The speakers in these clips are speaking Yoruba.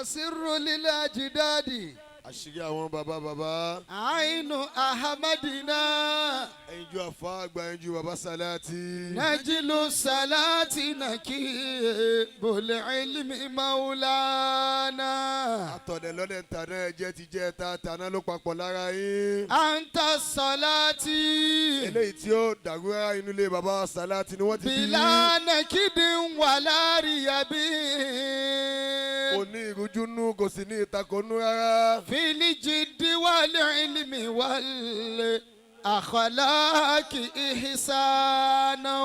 سر للأجداد. Àṣírí àwọn bàbá bàbá. عين أحمدنا. Ẹyinjú àfa àgbà, ẹyinjú bàbá Sàláàtì. نجل الصلاة نكيب العلم مولانا. Àtọ̀dẹ̀ lọ́dẹ̀ ń tàná, ẹ̀jẹ̀ ti jẹ́ ta tàná ló papọ̀ lára yín. أنت الصلاة. Eléyìí tí ó dàrú rárá, inú ilé bàbá Sàláàtì ni wọ́n ti bí. بلا نكد ولا ريب. Kò ní ìrújú nú, kò sì ní ìtakò nú rárá. في الجد والعلم والأخلاق إحسانا.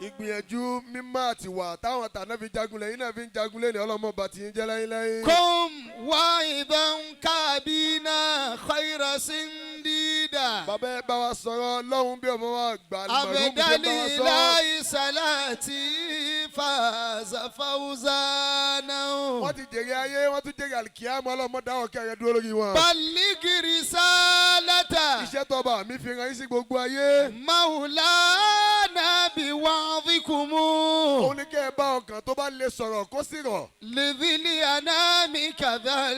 Ìgbìyànjú mímọ́ àtiwà táwọn tàná fi jagun lẹ́yìn náà fi ń jagun lẹ́yìn, ọlọ́mọ bá ti ń jẹ́ láyínláyín. كم واعظا كابينا خير سنديدا. Bàbá ẹ bá wa sọ̀rọ̀ lọ́hùn bí ọmọ wa gbà lùmọ̀rún أبدل bí bá wa sọ. إلهي صلاتي فاز فوزانا. Wọ́n ti jèrè ayé, wọ́n tún jèrè àlìkíyàmọ́, ọlọ́mọ dáwọ́ kẹrẹ dúró lórí wọn. بلغ رسالة Iṣẹ́ tọba mi fi ràn yín sí gbogbo ayé. مولانا بوعظكم. Òun ní kẹ́ ẹ bá ọkàn tó bá lè sọ̀rọ̀ kó sì rọ̀. لذي الأنام كذا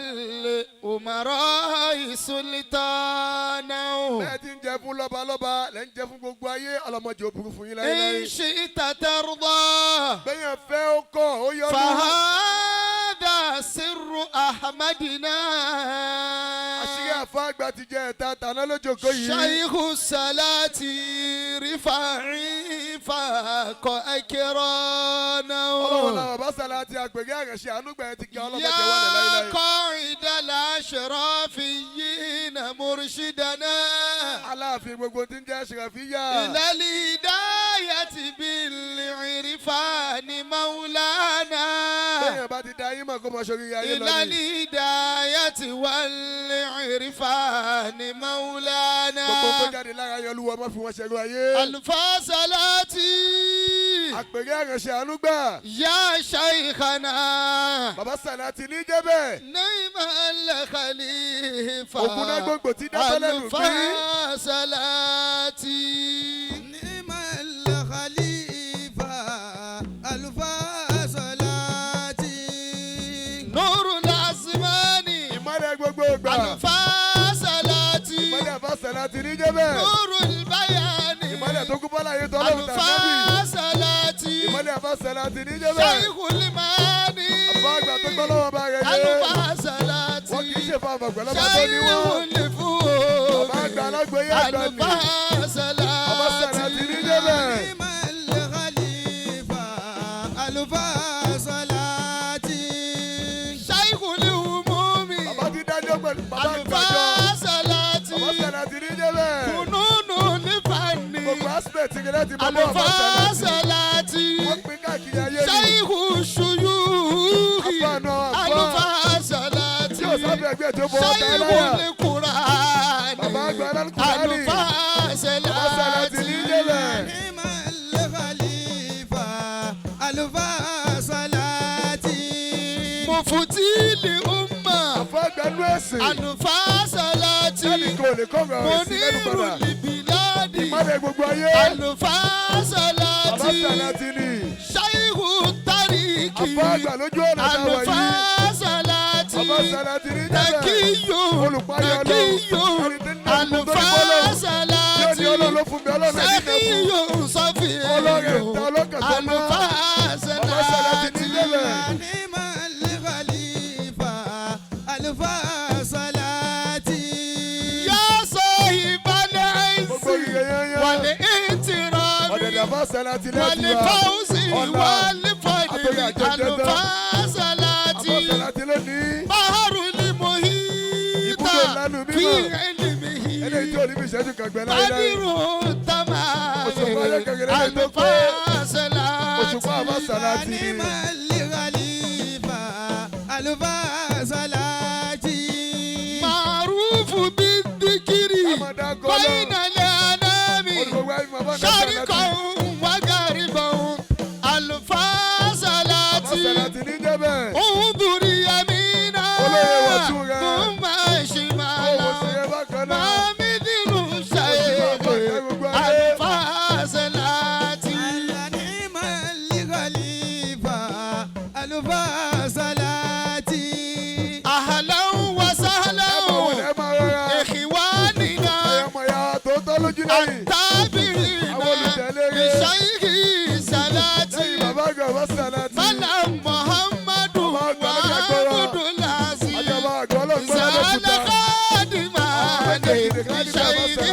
الأمراء سلطانا. Bẹ́ẹ̀ ti ń jẹ fún lọ́balọ́ba lẹ́ ń jẹ fún gbogbo ayé, ọlọ́mọdé ò burú fún yín إن láyéláyé. شئت ترضى. Bẹ́yàn fẹ́, ó kọ̀, ó yọnu. فهذا سر أحمدنا. Àṣírí àfa àgbà ti jẹ ẹ̀ta tàná lójókòó yìí. شيخ الصلاة رفاعي فاق أكرانا. Ọlọ́run làwọn bàbá Sàláàtì, àgbèrè àrẹ̀ṣẹ̀ ànúgbà ẹ̀ ti kí ọlọ́mọdé wọlé يا láyéláyé. قائد الأشرافيين مرشدنا. Aláàfin gbogbo tí ń jẹ́ ṣèráfíyà. إلى الهداية بالعرفان مولانا. Bẹ́yàn bá ti da yín mọ̀, kó mọ sórí ayé lọ إلى ni. الهداية والعرفان مولانا. Gbogbo tó jáde lára yẹn, olúwa má fi wọ́n ṣerú ayé. ألفا صلاتي. Àpèrè àrẹ̀ṣẹ̀ ànúgbà. يا شيخنا. Bàbá Sàláàtì ní jẹ́ bẹ́ẹ̀. نعم الخليفة. Ògúnná gbòǹgbò tí dábẹ́ lẹ́nu bí. ألفا صلاتي. نعم الخليفة ألفا صلاتي. نور الأزمان. Ìmọ̀lẹ̀ gbogbo gbà. ألفا صلاتي. Ìmọ̀lẹ̀ àfa Sàláàtì ní jẹ́ bẹ́ẹ̀. نور البيان. Ìmọ̀lẹ̀ tó kú bọ́lá yìí tọ́lọ́run ألفا tàbí. صلاتي. Ìmọ̀lẹ̀ àfa Sàláàtì ní jẹ́ bẹ́ẹ̀. شيخ الماني. Àfa àgbà tó gbọ́ lọ́wọ́ bá rẹ̀ yé. ألفا صلاتي. Wọ́n kì í ṣe fún àfàgbà lọ́ba tó ní شيخ wọ́n. الفوق. Bàbá àgbà alágbèéyé àgbà ni. ألفا Bàbá Sàláàtì ní صلاتي. jẹ́ bẹ́ẹ̀. نعم الخليفة ألفا صلاتي. شيخ الهموم. Bàbá ti dájọ́ pẹ̀lú bàbá ألفا àgbàjọ. Bàbá صلاتي. Sàláàtì ní jẹ́ bẹ́ẹ̀. فنون الفن. Gbogbo aspect rẹ̀ láti bọ́ bàbá ألفا Sàláàtì. صلاتي. Wọ́n pín káàkiri ayé ni. شيخ الشيوخ. Àfáànù àwọn àfáà. ألفا صلاتي. Tí ò sáfẹ́ ẹgbẹ́ tó bọ́ ọ̀tá شيخ ẹlẹ́yà. القرآن. Bàbá àgbà Al-Qur'ani. ألفا Bàbá Sàláàtì ní jẹ́ bẹ́ẹ̀. نعم الخليفة ألفا صلاتي. مفتي الأمة. Àfáà àgbà nú ẹ̀sìn. ألفا صلاتي. Ẹnì kan ò lè kọ́ ọ̀rọ̀ rẹ̀ sí lẹ́nu منير padà. البلاد. Ìmọ̀lẹ̀ gbogbo ayé. ألفا Bàbá صلاتي. Sàláàtì ni. شيخ الطريق. Àfáà àgbà lójú ọ̀nà táwa ألفا yìí. صلاتي. Bàbá Sàláàtì ní jẹ́ bẹ́ẹ̀. تقي. Olùpayọ̀ تقي. Ọlọ́run. Ẹni tí ń ná gbogbo tó ní ألفا fọ́lọ́run. Yóò ní صلاتي. Ọlọ́run ló fún mi, Ọlọ́run náà ní سخي ìnà fún. صفي. Ọlọ́run ta ọlọ́kàn tó mọ́. ألفا Bàbá Sàláàtì ní صلاتي. jẹ́ bẹ́ẹ̀. نعم الخليفة ألفا صلاتي. يا صاحب العز Gbogbo ìrẹ̀ yẹn yẹn. والاحترام Ọ̀dẹ̀dẹ̀ àfa Sàláàtì lẹ́tì wa. والفوز Ọ̀la. والفضل. Àtòrí àjẹjẹ tán. ألفا Àfa صلاتي. Sàláàtì lónìí. بحر المحيط Ibùdó ńlá nu في mímọ́. علمه. Eléyìí tí ò ní fi ìṣẹ́jú kan gbẹ láéláé. قدير التمام. Òṣùpá ayé kékeré lè tó pé. ألفا Òṣùpá àfa صلاتي. Sàláàtì ni. نعم الخليفة ألفا صلاتي. معروف بالذكر Ká máa dákọ̀ Ọlọ́run. بين الأنام. Olùgbogbo ayé mọ̀ bá Sàláàtì. شرقا وغربا. ألفا Bàbá صلاتي. Sàláàtì ní jẹ́ bẹ́ẹ̀. انظر يمينا Olóyè wọ̀ tún rẹ̀. ثم Owó شمالا. sí ẹ bákan náà. ما مثل شيء. ألفا صلاتي. نعم الخليفة ألفا صلاتي. أهلا وسهلا Ẹ máa wọlé, ẹ máa rọra. إخواننا Ẹ̀yọ́ ọmọ ìyá tòótọ́ lójú lẹ́yìn. التابعين Àwọn olùtẹ̀lé rẹ̀. بشيخ Lẹ́yìn صلاتي bàbá àgbà bá sàlátì. ملا محمد Bàbá àgbà ló kẹ́kọ̀ọ́. وعبد العزيز Àjọba àgbà ọlọ́gbọ́n زال lọ́kùtà. خادمان بشيخ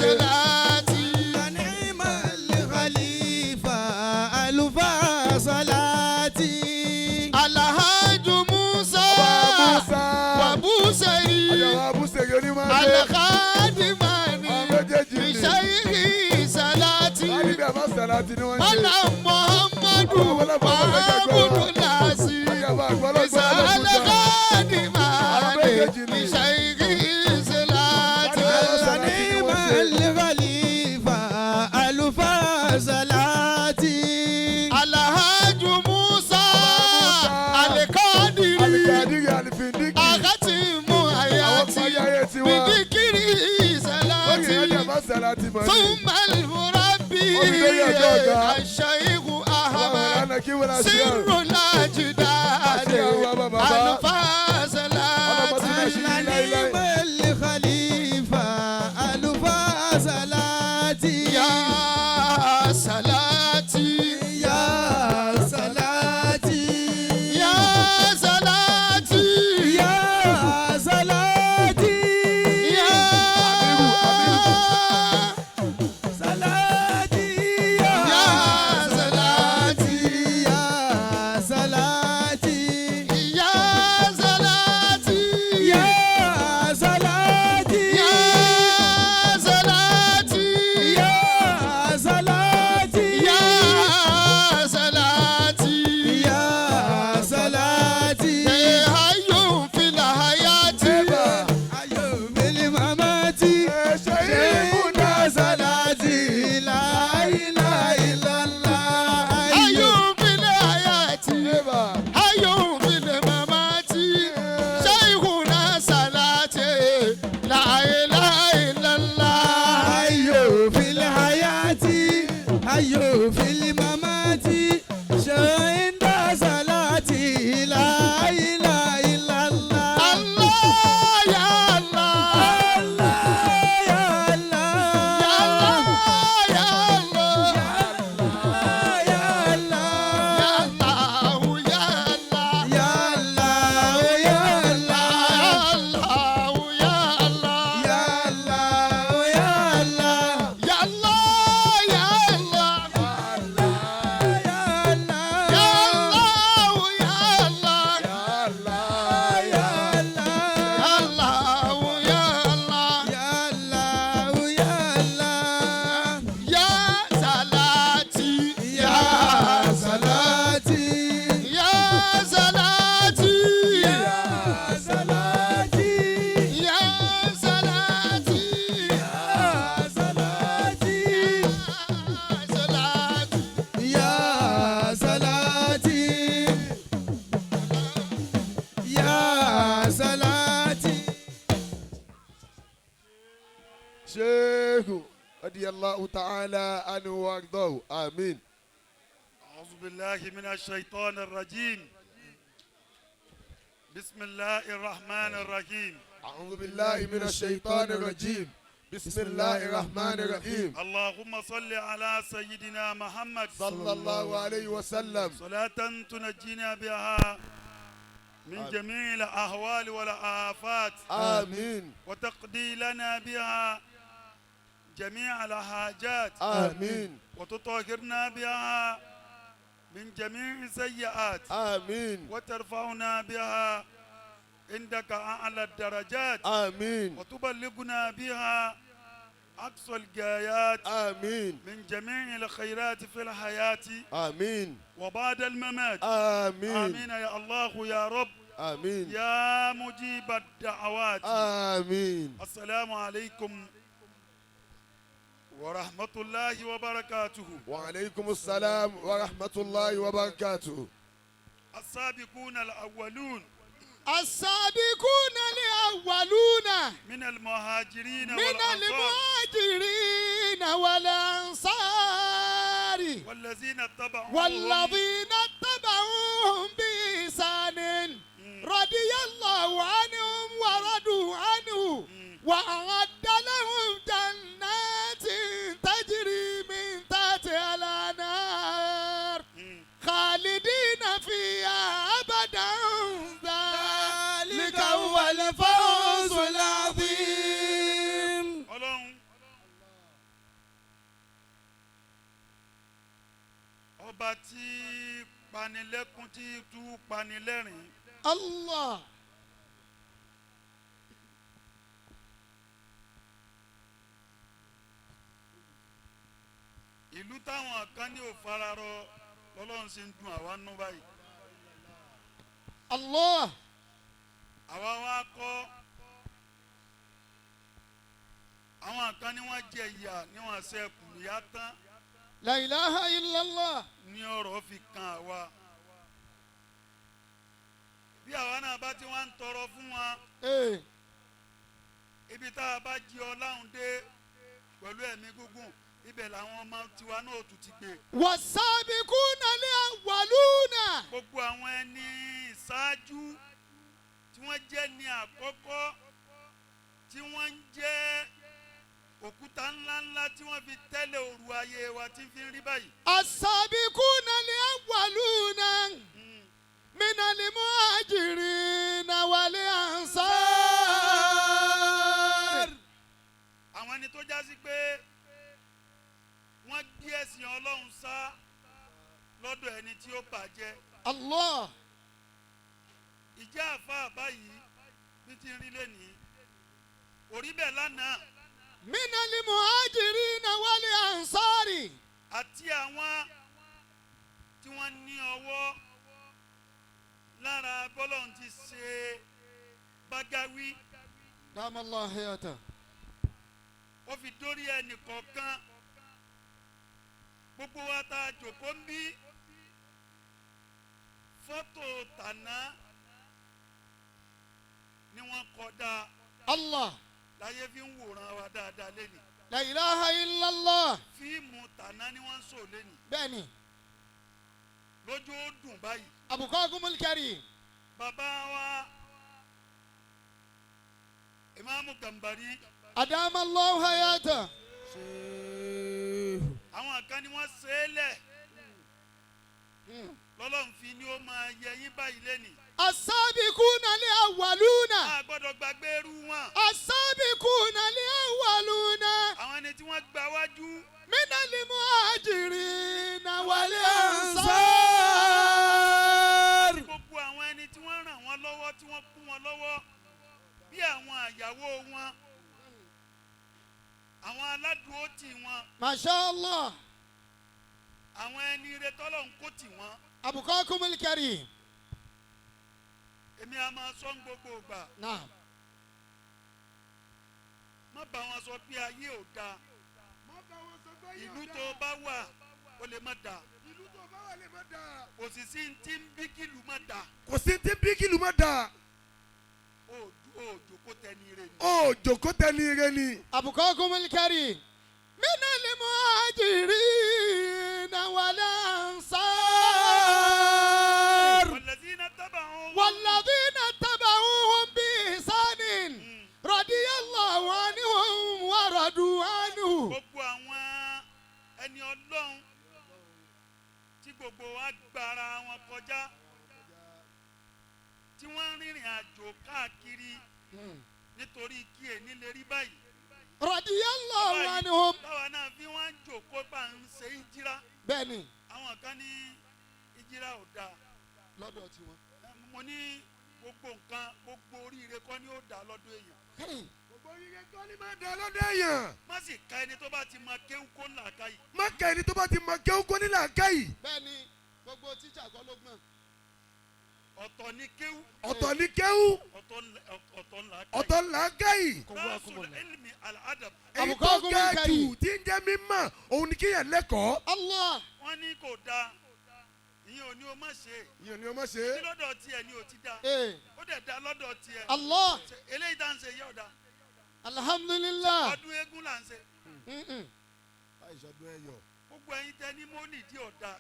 صلاتي نعم الخليفة ألفا صلاتي الحاج موسى Bàbá Musa. وبوسري Àjọba Búsẹ̀rì onímọ̀ ṣe. الخادمان Àwọn méjèèjì ni. بشيخ صلاتي Láti bí àbá sàlátì ni wọ́n ń ṣe. ملا محمد وعبد العزيز Àjọba àgbà ọlọ́gbọ́n زال lọ́kùtà. خادمان بشيخ صلاتي نعم الخليفة ألفا صلاتي الحاج موسى القادري Àlìkàdìrì àlìfìndíkì. أختم Àwọn حياتي parí ayé tiwa. بذكر Lórí صلاتي ìrẹ́jà bá sàlátì mọ̀ ní. ثم المربي الشيخ Àwọn أحمد ìlànà kí wọ́n láti سر rẹ̀. الأجداد ألفا صلاتي نعم الخليفة ألفا صلاتي يا صلاتي يا صلاتي يا صلاتي يا صلاتي يا صلاتي يا صلاتي يا صلاتي يا صلاتي يا صلاتي يا صلاتي يا صلاتي يا صلاتي يا صلاتي حي في الحياة أيوب الممات Ṣé ìmúdá صلاتي لا إله إلا الله حي في الحياة Eba. حي في الممات شيخنا صلاتي لا إله إلا الله أيوب في الحياة أيوب في الممات شهد صلاتي لا إله إلا الله الله يا الله الله يا الله يا الله يا الله يا الله يا الله يا الله يا الله يا الله الله يا الله يا الله يا الله يا الله يا الله يا الله يا الله يا الله يا الله الله يا الله يا الله يا الله يا صلاتي يا صلاتي يا صلاتي يا صلاتي يا صلاتي يا صلاتي صلاتي يا صلاتي يا صلاتي Sheikh radiyallahu ta'ala anhu wa ardahu. Amin. أعوذ بالله من الشيطان الرجيم بسم الله الرحمن الرحيم أعوذ بالله من الشيطان الرجيم. بسم الله الرحمن الرحيم. اللهم صل على سيدنا محمد صلى الله عليه وسلم. صلاة تنجينا بها من جميع الأهوال والآفات آمين. وتقضي لنا بها جميع الحاجات آمين. وتطهرنا بها من جميع السيئات آمين. وترفعنا بها عندك أعلى الدرجات آمين. وتبلغنا بها أقصى الغايات آمين. من جميع الخيرات في الحياة آمين. وبعد الممات. آمين. آمين يا الله يا رب. آمين. يا مجيب الدعوات. آمين. السلام عليكم ورحمة الله وبركاته. وعليكم السلام ورحمة الله وبركاته. السابقون الأولون السابقون الأولون من المهاجرين من والأنصار المهاجرين والأنصار والذين اتبعوهم والذين اتبعوهم بإحسان رضي الله وأعد لهم جنات تجري من تحتها الأنهار خالدين فيها أبدا ذلك هو الفوز العظيم. Ọlọ́run ọba tí panilẹ́kún tí tú panilẹ́rìn. الله. Ìlú táwọn kan ní ò fararọ lọ́lọ́run sì ń dun àwa nú báyìí. الله. Àwa wa kọ́ àwọn kan ní wọ́n jẹ ìyà ní wọ́n ṣe kùnìyà tán. لا إله إلا الله. Ní ọ̀rọ̀ fi kan àwa bí àwa náà bá ti wá ń tọrọ fún wa إيه. ibi tá a bá jí ọ láhùn dé pẹ̀lú ẹ̀mí gígùn ibẹ̀ làwọn ọmọ tiwa náà tún ti gbé. والسابقون الأولون. Gbogbo àwọn ẹni ìṣáájú tí wọ́n jẹ́ ní àkọ́kọ́ tí wọ́n ń jẹ́ òkúta ńláńlá tí wọ́n fi tẹ́lẹ̀ òru ayé wa tí fi ń rí báyìí. السابقون الأولون من المهاجرين والأنصار. Àwọn ẹni tó já sí pé wọ́n gbé ẹ̀sìn Ọlọ́run sá lọ́dọ̀ ẹni tí ó bàjẹ́. الله. Ìjẹ́ àfa báyìí bí ti ń rí lẹ́nìí kò rí bẹ́ẹ̀ lánàá. من المهاجرين والأنصار. Àti àwọn tí wọ́n ní ọwọ́ lára bọ́lọ́run ti ṣe bágáwí. دام الله حياته. Ó fi dórí ẹnì kọ̀ọ̀kan gbogbo wa tá a jòkó ń bí fọ́tò tàná ni wọ́n kọ́ dáa. الله. Láyé fi ń wòran wa dáadáa lẹ́nìí. لا إله إلا الله. Fíìmù tàná ni wọ́n ń sọ lẹ́nìí. بني. Lójú ó dùn báyìí. أبقاكم الكريم. Bàbá wa Ìmáàmù Gàmbàrí. أدام الله حياته. Àwọn kan ni wọ́n ṣe é lẹ̀ lọ́lọ́run fi ni ó máa yẹ yín báyìí lẹ́nìí. السابقون الأولون. A gbọ́dọ̀ gbàgbé irú wọn. السابقون الأولون. Àwọn ẹni tí wọ́n gba wájú. من المهاجرين والأنصار. Gbogbo àwọn ẹni tí wọ́n ràn wọ́n lọ́wọ́ tí wọ́n kún wọn lọ́wọ́ bí àwọn àyàwó wọn àwọn aládùúgbò tì wọn. ما شاء الله. Àwọn ẹni ire tọ́lọ̀ ń kó tì wọ́n. أبقاكم الكريم. Èmi a máa sọ ń gbogbo ìgbà. نعم. Má bá wọn sọ pé ayé ò dáa. Ìlú tó bá wà ó lè má dáa. Ìlú tó bá wà lè má dáa. Kò sì sí ti ń bí kìlú má dáa. Kò sí ti bí kìlú má dáa. Ó jòkó tẹni ire ni. Ó jòkó tẹni ire ni. أبقاكم الكريم من المهاجرين والأنصار. والذين اتبعوا والذين اتبعوهم بإحسان رضي الله عنهم ورضوا عنه. Gbogbo àwọn ẹni Ọlọ́run tí gbogbo wa gbára wọn kọjá tí wọ́n ń rìnrìn àjò káàkiri nítorí kí èní lè rí báyìí. رضي الله عنهم. Táwa náà fi wọ́n ń jòkó pa ń ṣe ìjírá. Bẹ́ẹ̀ni. Àwọn kan ní ìjírá ò dáa. Lọ́dọ̀ tiwọn. Mo ní gbogbo nǹkan gbogbo oríire kọ́ ni ó dáa lọ́dọ̀ èèyàn. Gbogbo oríire kọ́ ni máa dáa lọ́dọ̀ èèyàn. Má sì ka ẹni tó bá ti mọ kéwú kó làákàyè. Má ka ẹni tó bá ti mọ kéwú kó ní làákàyè. Bẹ́ẹ̀ni, gbogbo tíṣà kọ́ ló gbọ́n. Ọ̀tọ̀ ni kéwú. Ọ̀tọ̀ ni kéwú. Ọ̀tọ̀ làákàyè. Ọ̀tọ̀ làákàyè. Rasul ilmi al-adab. Èyí tó ga jù tí ń jẹ́ mímọ̀ òun ni kéèyàn lẹ́kọ̀ọ́. Allah. Wọ́n ní kò dáa ìyẹn ò ní o má ṣe. Ìyẹn ò ní o má ṣe. Ní lọ́dọ̀ tiẹ̀ ni ò ti dáa. Ó dẹ̀ da lọ́dọ̀ tiẹ̀. Allah. Eléyìí tá à ń ṣe yẹ ọ̀dà. Alhamdulillah. Ọdún eégún là ń ṣe. Àìsọdún ẹyọ. Gbogbo ẹ̀yin tẹ ní mólìdí ọ̀dà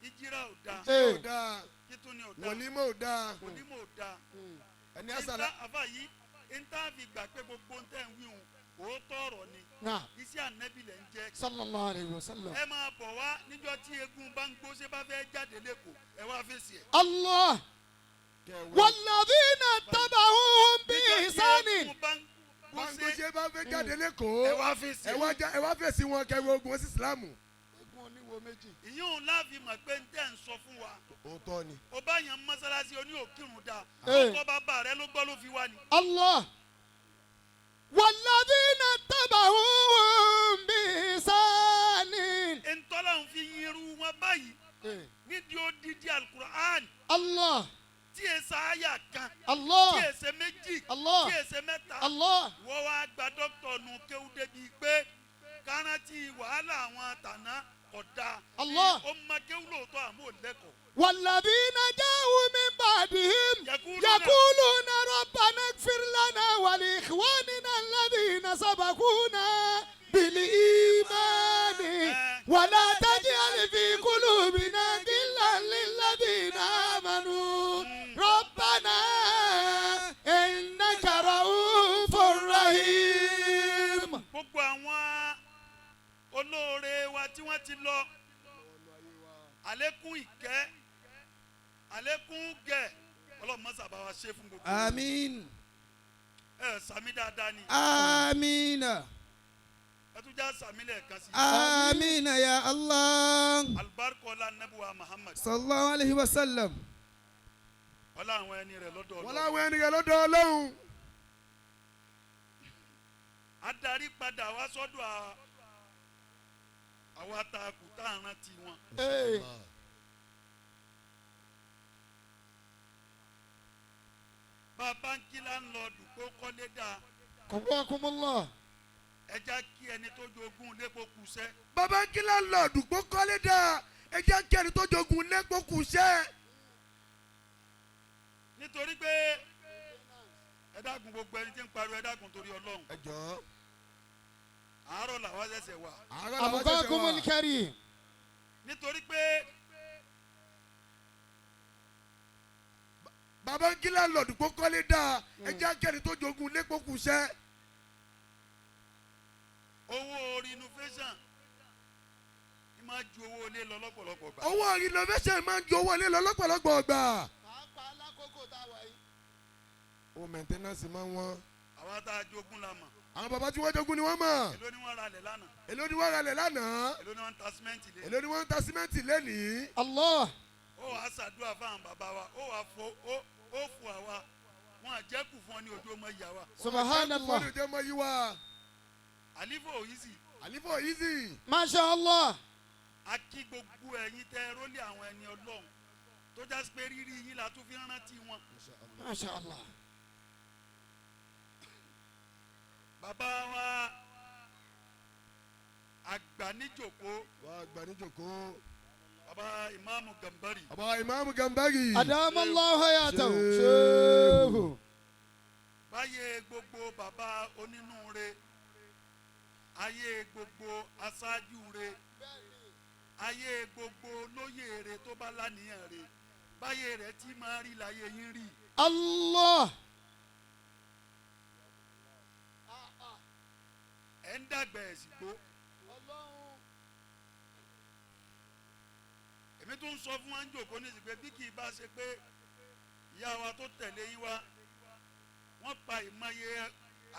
ìjírá ọ̀dà. Ò dáa. Kítún ni ọ̀dà. Wòlímọ̀ ò dáa. Wòlímọ̀ ò dáa. Ẹni àsàlá. Àfà yìí Ntàfi gbà pé gbogbo ntẹ̀ ń wíhun òótọ́ ọ̀rọ̀ ni. Naam. Iṣẹ́ ànábì lẹ̀ ń jẹ́. Sallallahu alayhi wa sallam. Ẹ máa bọ̀ wá níjọ́ tí eégún bá ń gbóṣe bá fẹ́ jáde lẹ́kọ̀ọ́ ẹ wá fèsì ẹ̀. Allah. Walladhina tabauhum bi Níjọ́ tí ihsanin. eégún bá ń gbóṣe Báńgóṣe bá fẹ́ jáde lẹ́kọ̀ọ́. ẹ wá fèsì Ẹ ẹ̀. wá ẹ wá fèsì wọn kẹwé ogun sí Ìsìlámù. Eégún oníwo méjì. Ìyún láàfin mọ̀ pé ntẹ̀ ń sọ fún wa. Òótọ́ ni. Ó bá yàn mọ́sálásí oní òkírun dáa. Ee. Ọkọ bàbá rẹ ló gbọ́ ló fi wá ni. Allah. Walladhina tabauhum bi ihsanin. Ntọ́lá ń fi yin irú wọn báyìí nídìí odidi alukur'an Allah. tí e sáyà kan tí Allah. e ṣe méjì Allah. tí e ṣe mẹ́ta. Allah. Wọ́n wá gba dókítà nu kéwú débi pé kárántì wàhálà àwọn tàná kò dáa. Allah. Ó ma kéwú lóòótọ́ àmọ́ ò lẹ́kọ̀ọ́. والذين جاءوا من بعدهم يقولون- يقولون ربنا اغفر لنا ولإخواننا الذين سبقونا بالإيمان ولا تجعل في قلوبنا غلا للذين آمنوا ربنا إنك رؤوف رحيم. Gbogbo àwọn olóore wa tí wọ́n ti lọ, àlékún ìkẹ́, àlékún gẹ̀, Ọlọ́run mọ́sà bá wa ṣe fún gbogbo wọn. Àmín. Ẹ sàmí dáadáa ni. Àmín. Ẹ tún já sàmí lẹ́ẹ̀kan sí. Àmín ya Allah. Alibarika ọlá nabuwa Muhammad. Sallallahu alayhi wa sallam. Ọlá àwọn ẹni rẹ̀ lọ́dọ̀ Wọ́n Ọlọ́run. láwọn ẹni rẹ̀ lọ́dọ̀ Ọlọ́run. Adarí padà wá sọ́dọ̀ àwa tá a kù tá a rántí wọn. Hey. Bàbá ń kí láńlọ́ọ̀dù kó kọ́lé dáa. قواكم الله. Ẹ já kí ẹni tó jogún lépo kùsẹ́. Bàbá ń kí láńlọ́ọ̀dù kó kọ́lé dáa. Ẹ jẹ́ kí ẹni tó jogun lẹ́kọ̀ọ́ kù iṣẹ́. Nítorí pé ẹ dákun, gbogbo ẹni tí ń pariwo, ẹ dákun torí Ọlọ́run. Ẹ jọ̀ọ́. Àárọ̀ làwa ṣẹ̀ṣẹ̀ wà. Àárọ̀ làwọn ṣẹ̀ṣẹ̀ أبقاكم wà. الكريم. Nítorí pé Bàbá ń kí láńlọ́ọ̀dù kó kọ́lé dáa. Ẹ jẹ́ kí ẹni tó jogun lẹ́kọ̀ọ́ kù iṣẹ́. owó renovation ni máa ju owó ilé lọ lọ́pọ̀lọpọ̀ gbà. Owó renovation máa ń ju owó ilé lọ lọ́pọ̀lọpọ̀ ọgbà. Pàápàá lákòókò tá a wà yìí. Owó maintenance máa ń wọ́n. Àwa tá a jogún la mọ̀. Àwọn bàbá tí wọ́n jogún ni wọ́n mọ̀. Èló ni wọ́n ra lẹ̀ lánàá? Èló ni wọ́n ralẹ̀ lánàá? Èló ni wọ́n ń ta símẹ́ǹtì lé? Èló ni wọ́n ń ta símẹ́ǹtì lẹ́nìí? Allah. Ó wàá ṣàdúrà fáwọn bàbá wa, ó wàá fo ó fò àwa wọn àjẹkù fún ọ ní ojú ọmọ ìyá wa. Subhanallah. Fọ́nù jẹ́ mọ́ yí wa. Àlífò òyìsì. Àlífò easy. Masha Allah. A kí gbogbo ẹ̀yin tẹ́ rólé àwọn ẹni Ọlọ́run tó já sí pé rírí yín la tún fi ń rántí wọn. Masha Allah. Bàbá wa àgbà níjòkó. Wà á gbà níjòkó. Bàbá ìmáàmù Gàmbárì. Bàbá Ìmáàmù Gàmbárì. Adama Allah hayatahu. Shehu. Shehu. Báyé gbogbo bàbá onínúure, ayé gbogbo aṣáájú re, ayé gbogbo lóyè re tó bá lánìyàn re, báyé rẹ tí máa rí láyé yín rí. Allah. Ẹ̀ ń dàgbà ẹ̀ sì gbó. Èmi tún ń sọ fún wa ń jòkó ní ìsìn pé bí kì í bá ṣe pé ìyá wa tó tẹ̀lé yín wá, wọ́n pa ìmọye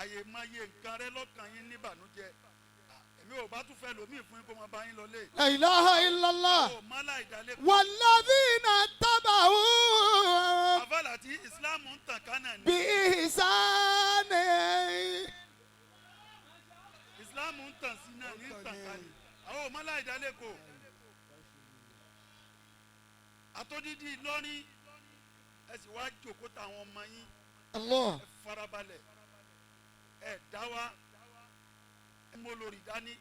àyèmọye nǹkan rẹ lọ́kàn yín níbànújẹ́, èmi ò bá tún fẹ́ lòmíì fún yín kó máa bá yín lọlé. La ilaha illallah. Ó má láì dálé. Walladhina tabauhum Àfàlà tí ìsìláàmù ń tàn kánà ní. bi ihsani. Ìsìláàmù ń tàn sí náà ní ń tàn kánì. Àwọn ò má láì dálé kò. Àtọ́dídì Ìlọrin, ẹ sì wá jòkó táwọn ọmọ yín. Allah. Ẹ farabalẹ̀, ẹ dá wa, ẹ mọ lórí dání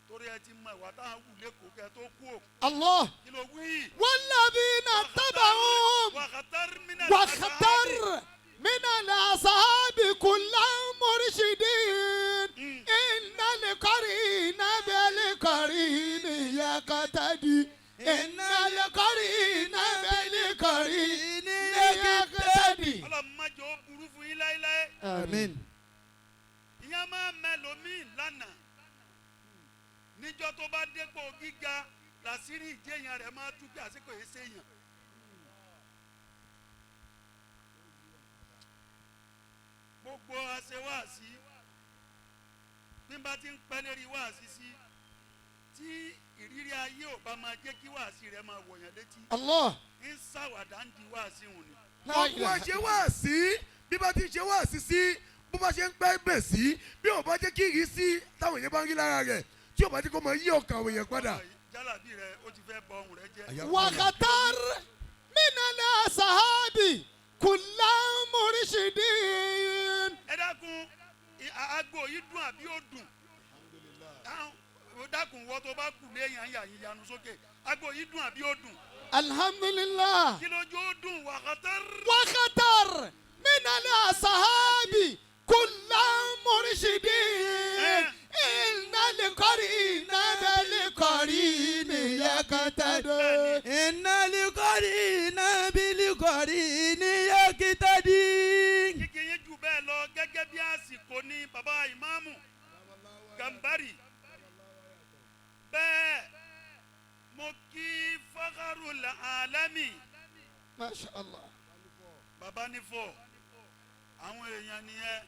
torí ẹ ti mọ ìwà táwọn wù lẹ́kọ̀ọ́ kẹ́ tó kú ò. Allah. Kí ló wí? Walladhina tabauhum. Wàhátàr mínà. واختر من الأصحاب كل مرشدين إن القرين بالقرين يقتدي إن القرين بالقرين يقتدي. Ọlọ́run má jẹ́ ó burú fún Àmín. Ìyẹn máa mẹlòmíì lánàá níjọ́ tó bá dépò gíga làṣírí ìjẹyàn rẹ̀ máa tú pé àsìkò yìí ṣèyàn. Gbogbo aṣewáàsí bí n bá ti ń pẹ́ lérí wáàsí sí tí ìrírí ayé ò bá máa jẹ́ kí wáàsí rẹ̀ máa wọ̀yàn létí Allah. ń ṣàwàdà ń di wáàsí hùn ni. La Gbogbo ilaha ṣe wá sí bí bá ti ṣe wá sí sí bó bá ṣe ń pẹ́ bẹ̀ sí bí ò bá jẹ́ kí ìrísí táwọn èèyàn bá ń rí lára rẹ̀ tí ò bá jẹ́ kó máa yí ọkàn àwọn èèyàn padà. Ọ̀rọ̀ yìí, jálàbí rẹ̀ ó ti fẹ́ bọ ohùn rẹ̀ jẹ́. وختر من الأصحاب كل مرشدين. Ẹ dákun, aago yìí dùn àbí ó dùn? Ó dákun, wọ́n tó bá kù léèyàn yà yín yanu sókè, aago yìí dùn àbí ó dùn? الحمد لله. Kí lójú ó dùn wàhátàr. وختر من الأصحاب كل مرشدين إن القرين بالقرين يقتدي. إن القرين بالقرين يقتدي. Kíkì yín jù bẹ́ẹ̀ lọ gẹ́gẹ́ bí àsìkò ní bàbá ìmáàmù Gàmbárì. Bẹ́ẹ̀ mo kí Fakharul Alami. ما شاء الله. Bàbá nífọ̀ àwọn èèyàn nìyẹn.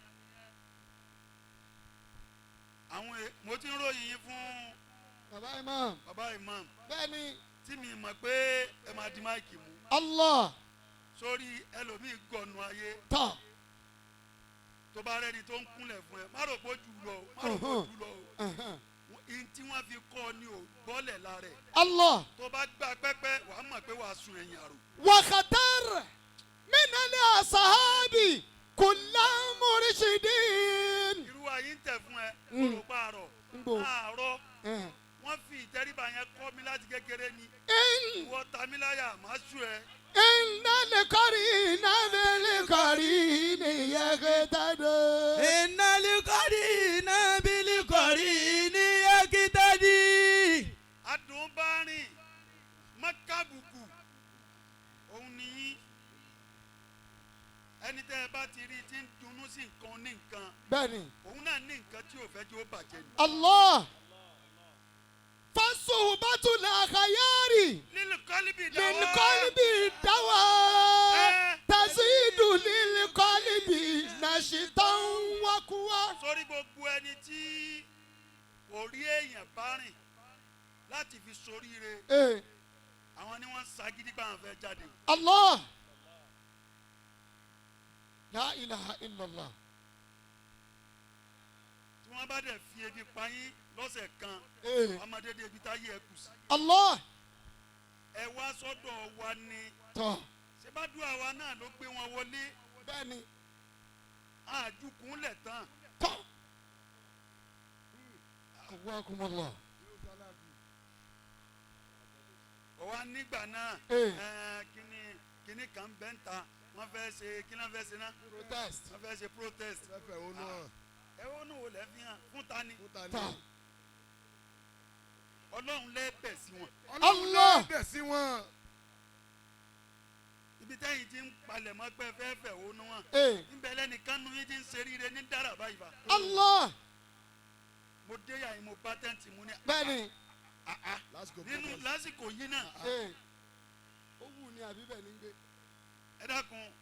Àwọn mo ti ń ròyìn yín fún bàbá imam. Bàbá imam. Bẹ́ẹ̀ni. Tí mi mọ̀ pé ẹ máa di máìkì mú. Allah. Sórí ẹlòmíì gọ̀nù ayé Tọ́. tó bá rẹ́ni tó ń kúnlẹ̀ fún ẹ, má rò pé ó jù lọ o, má rò pé ó jù lọ o. Ihun tí wọ́n fi kọ́ ọ ni ò gbọ́lẹ̀ lára ẹ̀. Allah. Tó bá gbà pẹ́pẹ́ wàá mọ̀ pé wàá sun ẹ̀yìn àrò. وختر من الأصحاب كل مرشدين. Irú ayé ń tẹ̀ fún ẹ kó ló pa àrọ̀. Nbo. Àárọ̀ wọ́n fi ìtẹríba yẹn kọ́ mi láti kékeré ni. إن Ìwọ tamíláyà má sú ẹ. إن القرين بالقرين يقتدي. إن القرين بالقرين يقتدي. Adùn bá rìn mọ́kàbùkù òun nìyí. Ẹni tẹ́ ẹ bá ti rí tí ń dunnú sí nǹkan ní nǹkan, Bẹ́ẹ̀ni. òun náà ní nǹkan tí ò fẹ́ tí ó bàjẹ́ ni. الله فصحبة الأخيار Lílù kọ́líbì dáwọ́. للقلب دواء. Eh. تزيد للقلب نشطا وقوة. Sórí gbogbo ẹni tí kò rí èèyàn bá rìn láti fi soríire, Eh. àwọn ni wọ́n ń sagídí bá àwọn fẹ́ jáde. الله لا إله إلا الله. Tí wọ́n bá dẹ̀ fi ebi pa yín lọ́sẹ̀ kan, Eh. ọmọdé dé ibi táyé ẹ kù sí. الله. Ẹ wá sọ́dọ̀ wa ni. Tọ́. Ṣébádùá wa náà ló gbé wọn wọlé? Bẹ́ẹ̀ni. Àjùkúnlẹ̀ tán. Tọ́. قواكم الله. Ọ̀wá nígbà náà. Eh. Ẹ, kíní kíní kan bẹ́ ń ta wọ́n fẹ́ ṣe kíní wọ́n fẹ́ ṣe náà? Protest. Wọ́n fẹ́ ṣe protest. Fẹ́fẹ́ òun náà. Ẹ wọ́n ní wò lẹ́ fi hàn fún ta ni? Fún ta ni? Tọ́. Ọlọ́run lẹ́bẹ̀ sí wọn. Ọlọ́run Allah. lẹ́bẹ̀ sí wọn. Ibi tẹ́yìn ti ń palẹ̀ mọ́ pé fẹ́ fẹ́ òun wọn. Eh. Nbẹ lẹ́nìkan nu yín ti ń ṣe ríire ní dára báyìí bá. Allah. Mo dé yà yín mo bá tẹ́ǹtì mu ní. Bẹ́ẹ̀ni. Lásìkò Nínú protest. lásìkò yìí náà. Eh. Ó wù ní àbí bẹ́ẹ̀ ní gbé. Ẹ dákun,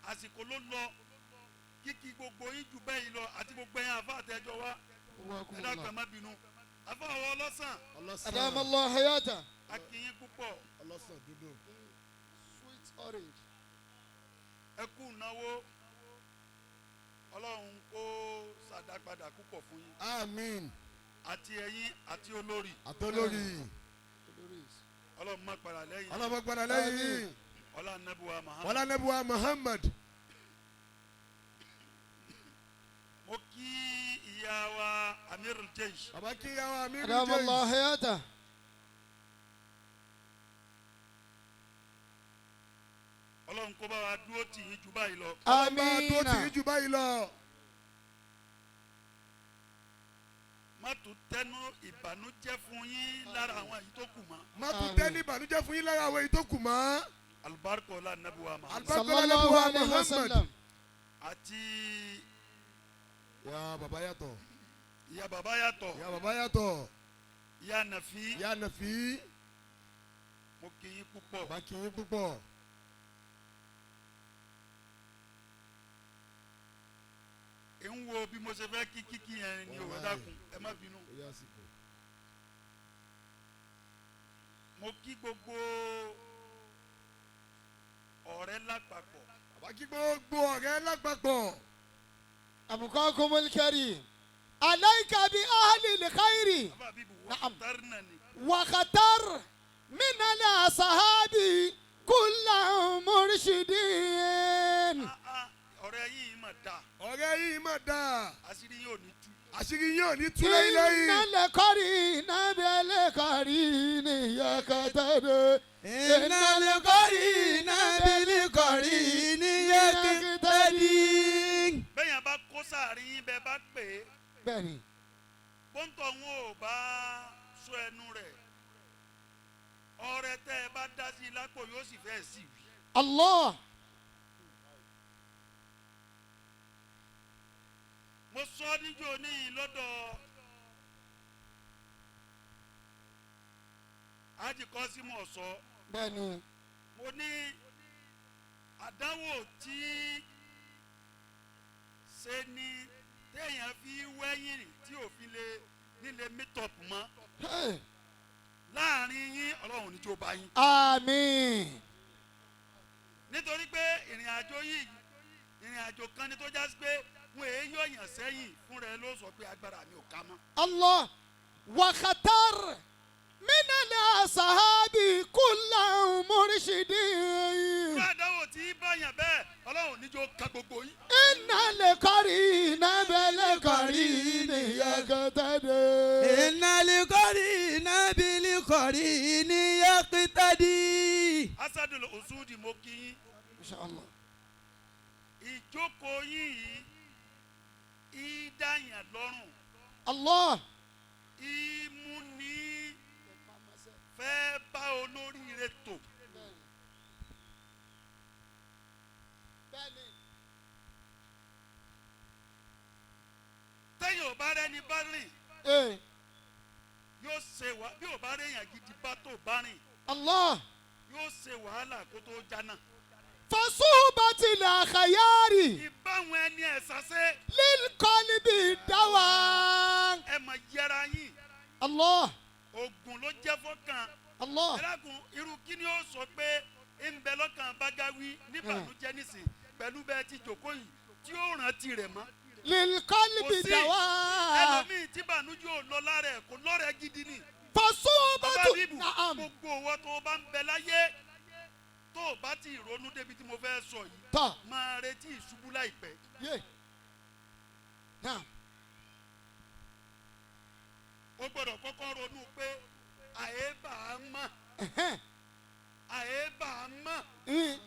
àsìkò ló lọ kíkí gbogbo yín jù bẹ́ẹ̀ yìí lọ àti gbogbo ẹ̀yin àfa àtẹjọ wa. قواكم Ẹ dákun, ẹ الله. má bínú. Àfa àwọn ọlọ́sàn. Ọlọ́sàn. أدام الله حياته. A kí yín púpọ̀. Ọlọ́sàn dúdú. Sweet orange. Ẹ kú náwó, Ọlọ́run kó sàdápadà púpọ̀ fún yín. Àmín. Àti ẹ̀yin àti olórí. Àtọ́lórí. Ọlọ́run má padà lẹ́yìn. Ọlọ́mọ gbọ́dọ̀ lẹ́yìn. Ọlá nàbùwà Muhammad. Wọlá nẹ́bùwá Muhammad. Mo kí ìyá wa Amirul Jaysh. Bàbá kí yà wá Amiru أدام الله James. حياته. Ọlọ́run kó bá wa dúró tì yín jù báyìí lọ. Bá a tó tì í آمين. jù báyìí lọ. Má tún tẹnu ìbànújẹ́ fún yín lára àwọn èyí tó kù mọ́. Má tún tẹ́ ní ìbànújẹ́ fún yín lára àwọn èyí tó kù mọ́. Alubarika ọlá nàbùwà Muhammad. Albarka صلى الله nẹ́bùwá عليه Muhammad. وسلم. Àti Ìyá bàbá yàtọ̀. Ìyá bàbá yàtọ̀. Ìyá bàbá yàtọ̀. Ìyá Nàfi. Ìyá Nàfi. Mo kí yín púpọ̀. Bàbá kí yín púpọ̀. Ń wo bí mo ṣe fẹ́ kí kíkí yẹn ni ò dákun, ẹ má bínú. Mo kí gbogbo ọ̀rẹ́ lápapọ̀. Bàbá kí gbogbo ọ̀rẹ́ lápapọ̀. أبقاكم الكريم عليك بأهل الخير. Bàbá bíbù wọ́n Naam. tari náà ni. وخطر من الأصحاب كل مرشدين. Ah, ah, ọ̀rẹ́ yìí mà dáa. Ọ̀rẹ́ yìí mà dáa. Àṣírí yóò ní tú. Àṣírí yín ò ní tú láíláí. إن القرين بالقرين يقتدي. إن القرين بالقرين يقتدي. Bẹ́yàn bá kó sáàrin yín, bẹ́ẹ̀ bá pè é, Bẹ́ẹ̀ni. bóńtọ̀ wọn ò bá sọ ẹnu rẹ̀, ọrẹ tẹ́ ẹ bá dá sí i lápò yóò sì fẹ́ sí wí. Allah. Mo sọ níjó níyìn lọ́dọ̀ Ájì Kọ́símù ọ̀sọ́. Bẹ́ẹ̀ni. Mo ní àdánwò tí ṣe ni téèyàn fi wẹ́yìn tí òfin lè nílé mítọ̀pù mọ́. Hey. Láàrin yín, Ọlọ́run ní jó bá yín. Àmín. Nítorí pé ìrìn àjò yìí, ìrìn àjò kan ni tó já sí pé wọn èé yọ̀yàn sẹ́yìn fúnra ẹ ló sọ pé agbára mi ò ká mọ́. الله وخطر من الأصحاب كل مرشدين. Irú àdánwò tí báyàn bẹ́ẹ̀, Ọlọ́run ní jó ka gbogbo yín. إن القرين بالقرين يقتدي. إن القرين بالقرين يقتدي. Asadul Usudi, mo kí yín. إن شاء الله. Ìjókòó yín yìí ìdáyàn lọ́rùn. الله. Ìmúni fẹ́ bá olóríire tò. Tẹ́yìn ò bá rẹ́ni bá rìn, إيه. yóò ṣe wá bí ò bá rẹ́yìn gidi bá tó bá rìn, الله. yóò ṣe wàhálà kó tó jana. فصحبة الأخيار Ìbáwọn ẹni ẹ̀ sase للقلب دواء. ẹ mà yẹra yín. الله. Oògùn ló jẹ́ fọ́kàn. الله. Ẹ dákun, irú kí ni ó sọ pé ń bẹ lọ́kàn Bágáwí níbànújẹ́ nísìn pẹ̀lú bẹ́ẹ̀ ti jòkó yìí tí ó rántí rẹ̀ mọ́? للقلب Kò sí. دواء. Ẹlòmíì tí bànújẹ́ ò lọ lára ẹ̀ kò lọ́rẹ̀ gidi ni. فصحبة Bàbá bíbù, نعم. gbogbo owó tó o bá ń bẹ láyé, tó o bá ti ronú débi tí mo fẹ́ sọ yìí, tọ́ máa retí ìṣubú láìpẹ́. yé نعم. O gbọ́dọ̀ kọ́kọ́ ronú pé àyèbá a mọ̀, Ẹ̀hẹ́n. àyèbá a mọ̀, Mm.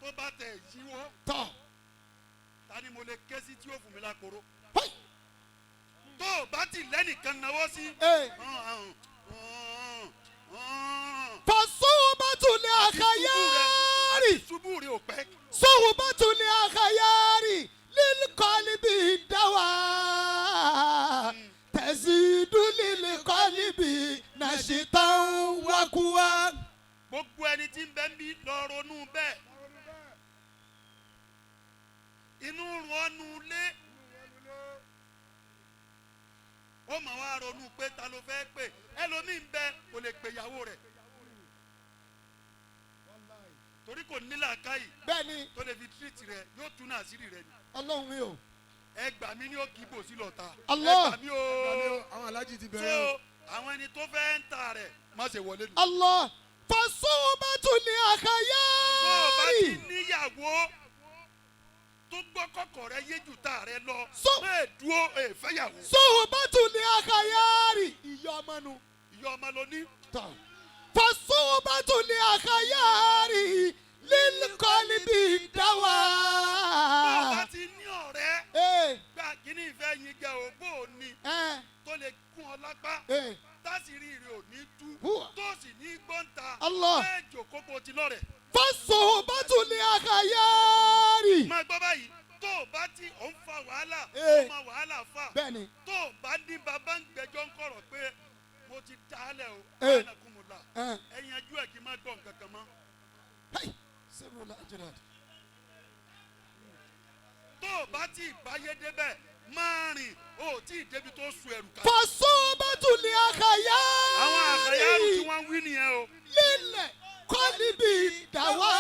tó bá tẹ̀ yíwọ́, Tọ́. ta ni mo lè ké sí tí ó fún mi lákòrò? Hoi. Tó o bá ti lẹ́nìkan náwó sí. Ee. فصحبة الأخيار. Àti ṣubú rẹ̀ ò pẹ́. صحبة الأخيار للقلب دواء تزيد للقلب نشطا وقوة. Gbogbo ẹni tí ń bẹ ń bí lọ ronú bẹ́ẹ̀. Inú rún ọ́nú lé, ó mà wá ronú pé ta ló fẹ́ pè. Ẹlòmíín bẹ kò lè pè ìyàwó rẹ̀ torí kò ní làákàyè Bẹ́ẹ̀ni. tó lè fi tírìtì rẹ̀, yóò tún náà àṣírí rẹ̀ ni. Ọlọ́run mi o. Ẹ gbà mí ní òkè ibò sí lọ́ta. Allah. Ẹ gbà mí o. Àwọn alájí ti bẹ̀rẹ̀ o. So àwọn ẹni tó fẹ́ ń ta rẹ̀ má ṣe wọlé nù. الله فصحبة Tó o bá ti الأخيار. níyàwó tó gbọ́ kọ́kọ́ rẹ yé jù tá rẹ lọ, bẹ́ẹ̀ dúró ẹ fẹ́yàwó. صحبة الأخيار ìyá ọmọ nu. Ìyá ọmọ ló ní. Tọ́. فصحبة الأخيار للقلب Tó o دواء. bá ti ní ọ̀rẹ́ Ee. gba kíní ìfẹ́ yín gẹ ògbó òní Ẹ. tó lè kún ọ lápá, Ee. tásìrí rẹ ò ní tú, Hùwà. tó sì ní gbọ́ǹta, Allah. bẹ́ẹ̀ jòkó kó ti lọ́rẹ̀. فصحبة الأخيار. Máa gbọ́ báyìí, tó Tó o bá tí ò ń fa wàhálà, Ee. ó máa wàhálà fà. Bẹ́ẹ̀ni. Tó o bá ní bàbá ń gbẹ́jọ́ ń kọ̀rọ̀ pé mo ti dálẹ̀ o, Ee. báyìí kò mọ̀ la. Ẹ. Ẹ yanjú ẹ̀ kí n má gbọ́ nǹkan kan mọ́. Hey, sẹ́wọ̀n àjẹrà. Tó o bá tí ì báyé débẹ̀, máa rìn, o ò tí ì débi tó su ẹrù kalẹ̀. Fasubatu li Àwọn àkàyàrú tí akayari. wọ́n ń wí nìyẹn o. Lílẹ̀ kọ́líbì dàwa.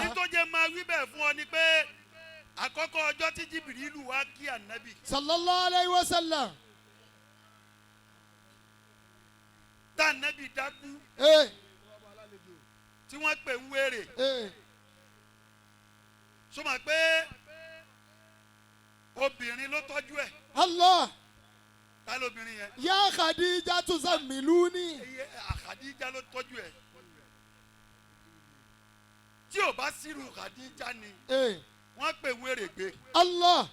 Nítorí máa wí bẹ́ẹ̀ fún ọ ni pé àkọ́kọ́ ọjọ́ tí Jìbìrìlù wá kí ànábì, Sallallahu alayhi wa sallam. tá ànábì dákú, Ee, tí wọ́n pè ń wéré, ee. sọ ma pé obìnrin ló tọ́jú ẹ̀? Allah. Ta lóbìnrin yẹn? Ya Khadija tuzammiluni. Eye Khadija ló tọ́jú ẹ̀. Tí ò bá sírù Khadija ni, Ee, wọ́n pè ń wéré gbé. Allah.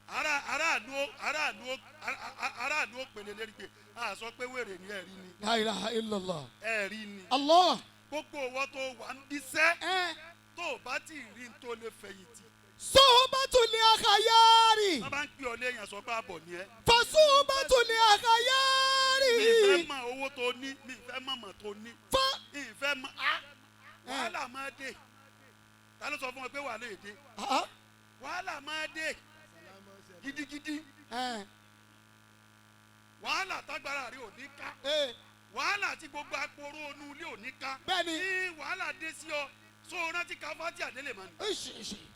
Ará aráàlú ó- aráàlú ó- ará- aráàlú ó pèlè lérí pé a sọ pé wèrè ni, ẹ̀rí ni. La ilaha illallah. Ẹ̀rí ni. Allah. Gbogbo owó tó wà ń bíṣẹ́, Ẹ. tó o bá tí ì rí n tó lè fẹ̀yìntì. Suhbatu li akayari. Wọ́n bá ń pè ọ́ léèyàn, sọ pé àbọ̀ ni ẹ́. Fasubatu li akayari. Mi ì fẹ́ mọ owó tó ní, mi ì fẹ́ mọ mọ̀ tó ní, Fa. mi ì fẹ́ mọ á. Wàhálà máa dé. Ta ló sọ fún ọ pé wàhálà èdè? Ah. Wàhálà máa dé gidigidi. Ẹ. Wàhálà tágbára rẹ ò ní ká, Ee. wàhálà tí gbogbo aporó onú ilé ò ní ká. Bẹ́ẹ̀ni. Ní wàhálà dé sí ọ, so rántí ká fati àdélé mọ́ ni. Ishi ishi.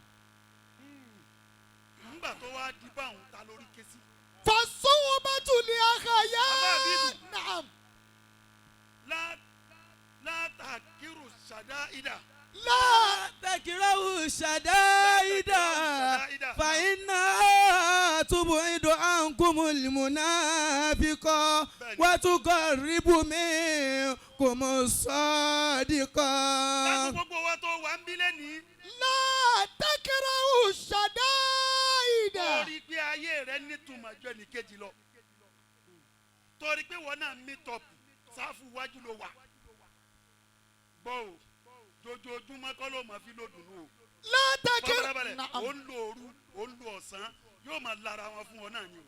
Nígbà tó wá di báwọn, ta lórí ké sí? Fasubatu li akayari. Abá Abibu. Naam. Látàkírù sàdá ìdá. La. تكره الشدائد فإنها تبعد عنكم المنافق وتقرب منكم الصادق. Láti gbogbo wa tó wà ń bí lẹ́nìí, La takrahu shadaida. torí pé ayé rẹ nítumọ̀ ju ẹnìkejì lọ, torí pé wọn náà mí tọpù sáfù wájú ló wà, gbọ́ o, jojoojúmọ́ kọ́ ló máa fi lòdùnú o. La takrahu. Fọlábalẹ̀. Naam. Ó ń lo òru, ó ń lo ọ̀sán, yóò máa lára wọn fún ọ náà ni o.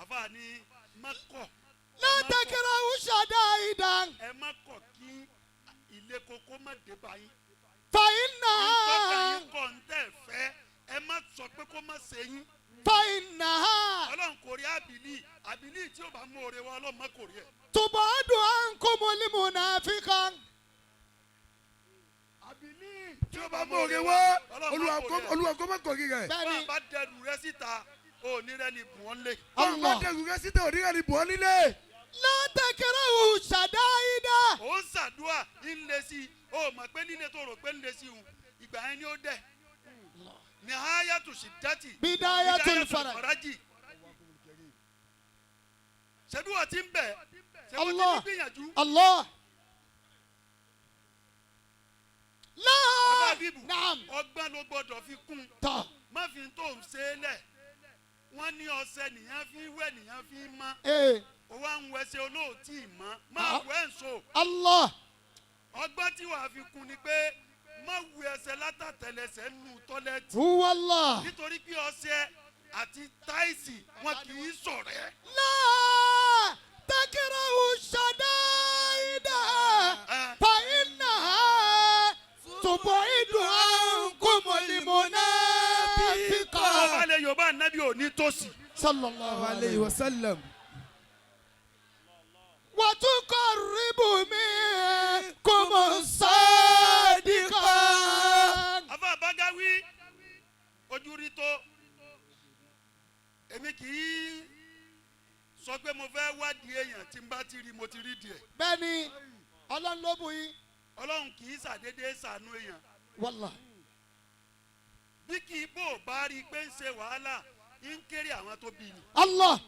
Àfa ni má kọ̀. La takrahu shadaida. Ẹ má kọ̀ kí ilé koko má dé bá yín. Fa Ntọ́ka innaha. yín kọ̀ ń tẹ̀ fẹ́, ẹ má sọ pé kó má ṣe yín. Fa innaha. Ọlọ́run kò rí àbílí àbílí tí ó bá mú oore wa, Ọlọ́run má kò rí ẹ̀. Tubadu ankumul munafiqan. Tí ó bá mú oore wá, Olúwa kó- Olúwa kó má kọ̀rí rẹ̀. Bá a Bẹ́ẹ̀ni. bá dẹrù rẹ síta, ò ní rẹ ni bùn ọ́n lé. Bá a bá Allah. dẹrù rẹ síta, òní rẹ̀ ni bù ọ́ nílé. La takrahu shadaida. Ò ń ṣàdúrà ń lé sí i, ó mọ̀ pé líle tó rò pé ń lé sí i hùn, ìgbà yẹn ni ó dẹ̀. Nihayatu shiddati. Bidayatul faraj. Faraji. Ṣebí wọ́n ti ń bẹ̀, ṣebí wọ́n ti Allah. ń gbìyànjú? Allah. La. Bàbá Bíbù, Naam. ọgbọ́n ló gbọ́dọ̀ fi kún un. Tọ́. Má fi tó ń ṣe é lẹ̀. Wọ́n ní ọṣẹ nìyẹn fi wẹ̀, nìyẹn fi mọ́. Ee. Ó wá ń wẹṣẹ olóòtí mọ́, má Ah. wẹ̀ ń so. Allah. Ọgbọ́n tí wàá fi kún ni pé má wù ẹsẹ̀ látàtẹlẹsẹ̀ nù tọ́lẹ́tì, Huwa Allah. nítorí pé ọṣẹ àti táìsì wọn kì í ṣọ̀rẹ́. La takrahu shadaida. Ẹ. Fa innaha tub'idu ankumul munafiqa. Ọba lè Yorùbá, nábì ò ní tòsí. Sallallahu عليه وسلم. Wa tuqarribu minkum sadiqan. Afa Bagawi, ojú rí tó, èmi kì í sọ pé mo fẹ́ wádìí èèyàn. Tí n bá ti rí, mo ti rí díẹ̀. Bẹ́ẹ̀ni, Ọlọ́run ló bù yín. Ọlọ́run kì í ṣàdédé ṣàánú èèyàn. Wallahi. Bí kì í bò bá rí i pé ń ṣe wàhálà, ń kéré àwọn tó bí ni. Allah.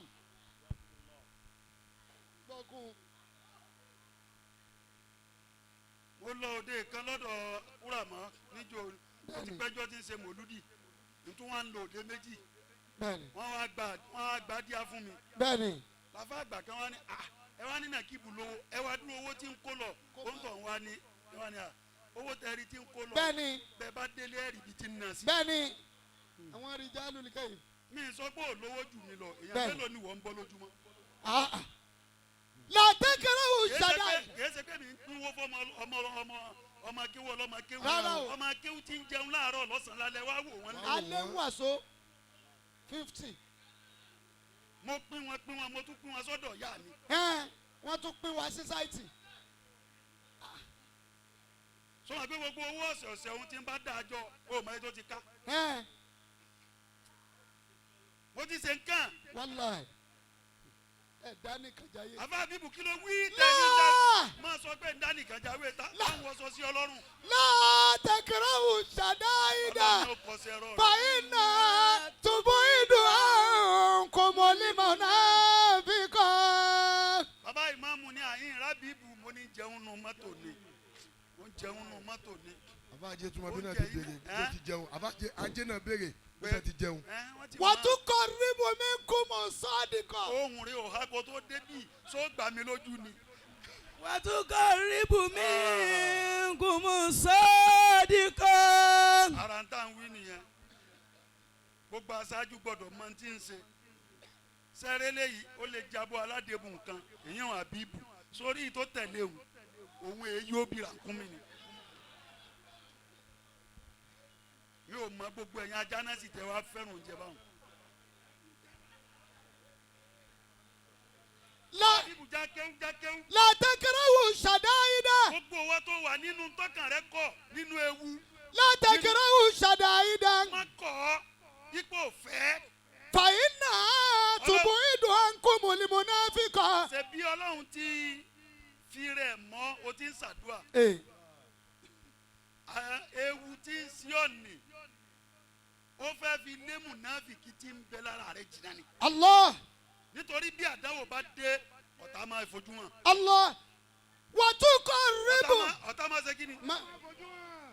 Mo lọ òde kan lọ́dọ̀ wúràmọ́ níjó, ó ti pẹ́jọ́ tí ń ṣe mòlúdì, nítorí wọ́n á ń lo òde méjì. Bẹ́ẹ̀ni. Wọ́n wá gba díá fún mi. Bẹ́ẹ̀ni. Làfà àgbà kan wá ní, à ẹ wá ní nàkíbù lówó, ẹ wá dúró owó tí ń kó lọ, ó ń tọ̀ wá ní ẹ wá ní à Owó tẹ̀rí tí ń kó lọ. Bẹ́ẹ̀ni. Bẹ́ẹ̀ bá délé ẹ̀rì ibi tí ń nà sí. Bẹ́ẹ̀ni, àwọn rìjálù nìkan yìí. Mi sọ pé ò lówó jù mí lọ, èèyàn Bẹ́ẹ̀ni. mélòó ni wọ́n ń bọ́ lójúmọ́? Ah, ah. Látẹ́kẹ̀rẹ́ Kìí ṣe ṣàdá. Kìí ṣe pé mi ń pínwó fún ọmọ ọmọ ọmọ akéwú ọlọ́mọ akéwú. Rárá o. Ọmọ akéwú ti ń jẹun láàárọ̀, lọ́sàn-án, lálẹ́, wá wò wọ́n lé. Alẹ́ ń wàsó 50. Mo pín wọn, pín wọn, mo tún pín wọn sọ́dọ̀ ìyá mi. Ẹ́n, wọ́n tún pín wa sí site. Sọ wọn pé gbogbo owó ọ̀sẹ̀ ọ̀sẹ̀ ohun tí ń bá dáa jọ, o mọ èyí tó ti ká. Ẹ́n. Mo ti ṣe nǹkan. Wàláì, ẹ̀ dání kàjáyé. Àfa bíbù, kí ló wí? Láà! Tẹ́lẹ̀ máa sọ pé ń dánìkan jáwé tá táwọn wọṣọ sí Ọlọ́run. Látẹ́kẹ̀rẹ́ ṣàdá ìdá. Ọlọ́run ló kọ sí ẹ̀rọ rẹ̀. Fàyínà túbú ìdù àrùn kò mọ̀límọ̀ náà fi kọ́. Bàbá ìmáàmù ní àyín rábìbù, mo ní jẹun nu mọ́tò ni, mo ń jẹun nu mọ́tò ni. Àfa ajé tún ma bí náà ti Oúnjẹ béèrè yìí, bí ó ti jẹun. Àfa ajé náà béèrè bí ó ti jẹun. Ẹ́, wọ́n ti Wọ́n mọ̀. tún kọ ríbo mi kú mọ̀ sọ́ọ̀dì kọ́. Ohun rẹ̀ ò hákò tó débì só gbà mí lójú ni. وتقرب منكم صادقا. Ara ń tà ń wí nìyẹn, gbogbo aṣáájú gbọ́dọ̀ mọ tí ń ṣe sẹ́rẹ́ léyìí, ó lè jábọ́ aládébù nǹkan èyàn àbíbù sórí tó tẹ̀lé òun, òun èyí ó bìrà kún mi ni. Mi ò mọ gbogbo ẹ̀yin ajá náà sì tẹ́ wá fẹ́ràn oúnjẹ báwọn. Àbíbù jákéwú jákéwú. Látẹ́kẹ̀rẹ́ ṣàdá ìdá. Gbogbo owó tó wà nínú tọkàn rẹ kọ nínú ewu. Látẹ́kẹ̀rẹ́ ṣàdá ìdá. Má kọ́ ọ ipò fẹ́. Fàyínà túbú ìdù àrùn kò mọ̀límọ̀ náà fi kọ́. Ṣe bí Ọlọ́run ti fi rẹ̀ mọ́, o ti ń ṣàdúrà. Ewu tí ń sí ọ̀nì, ó fẹ́ fi lé mùnáfìkì tí ń bẹ lára rẹ̀ jìnnà ni. Allah. Nítorí bí àdáwò bá dé, ọ̀tá máa fojú hàn. Allah, wọ́n tún kọ ríbo. Ọ̀tá máa ṣe kí ni?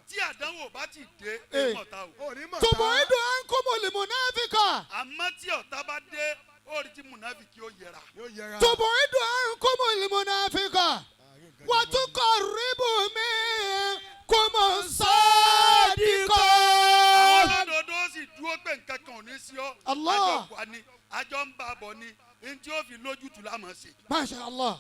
Tí àdánwò bá ti dé, Eh. èèmọ̀ ta o. Ò ní mọ̀ Túbú tá. ìdù àrùn kò mọ̀límọ̀ náà fi kọ́. Àmọ́ tí ọ̀tá bá dé, ó rí tí mùnáfìkì ó yẹra. Yóò yẹra. Túbú ìdù àrùn kò mọ̀límọ̀ náà fi kọ́. Àárín nǹkan Wọ́n jẹ tún mọ́. kọ ríbo mi kò mọ̀ sọ́ọ̀dì kọ́. Àwọn olódodo sì dúró pé nǹkan kan ò ní sí ọ. Allah. Àjọ wà ní, àjọ ń bá a bọ̀ ni, ní tí ó fi lójútùú lámọ̀ ṣe. Masha Allah.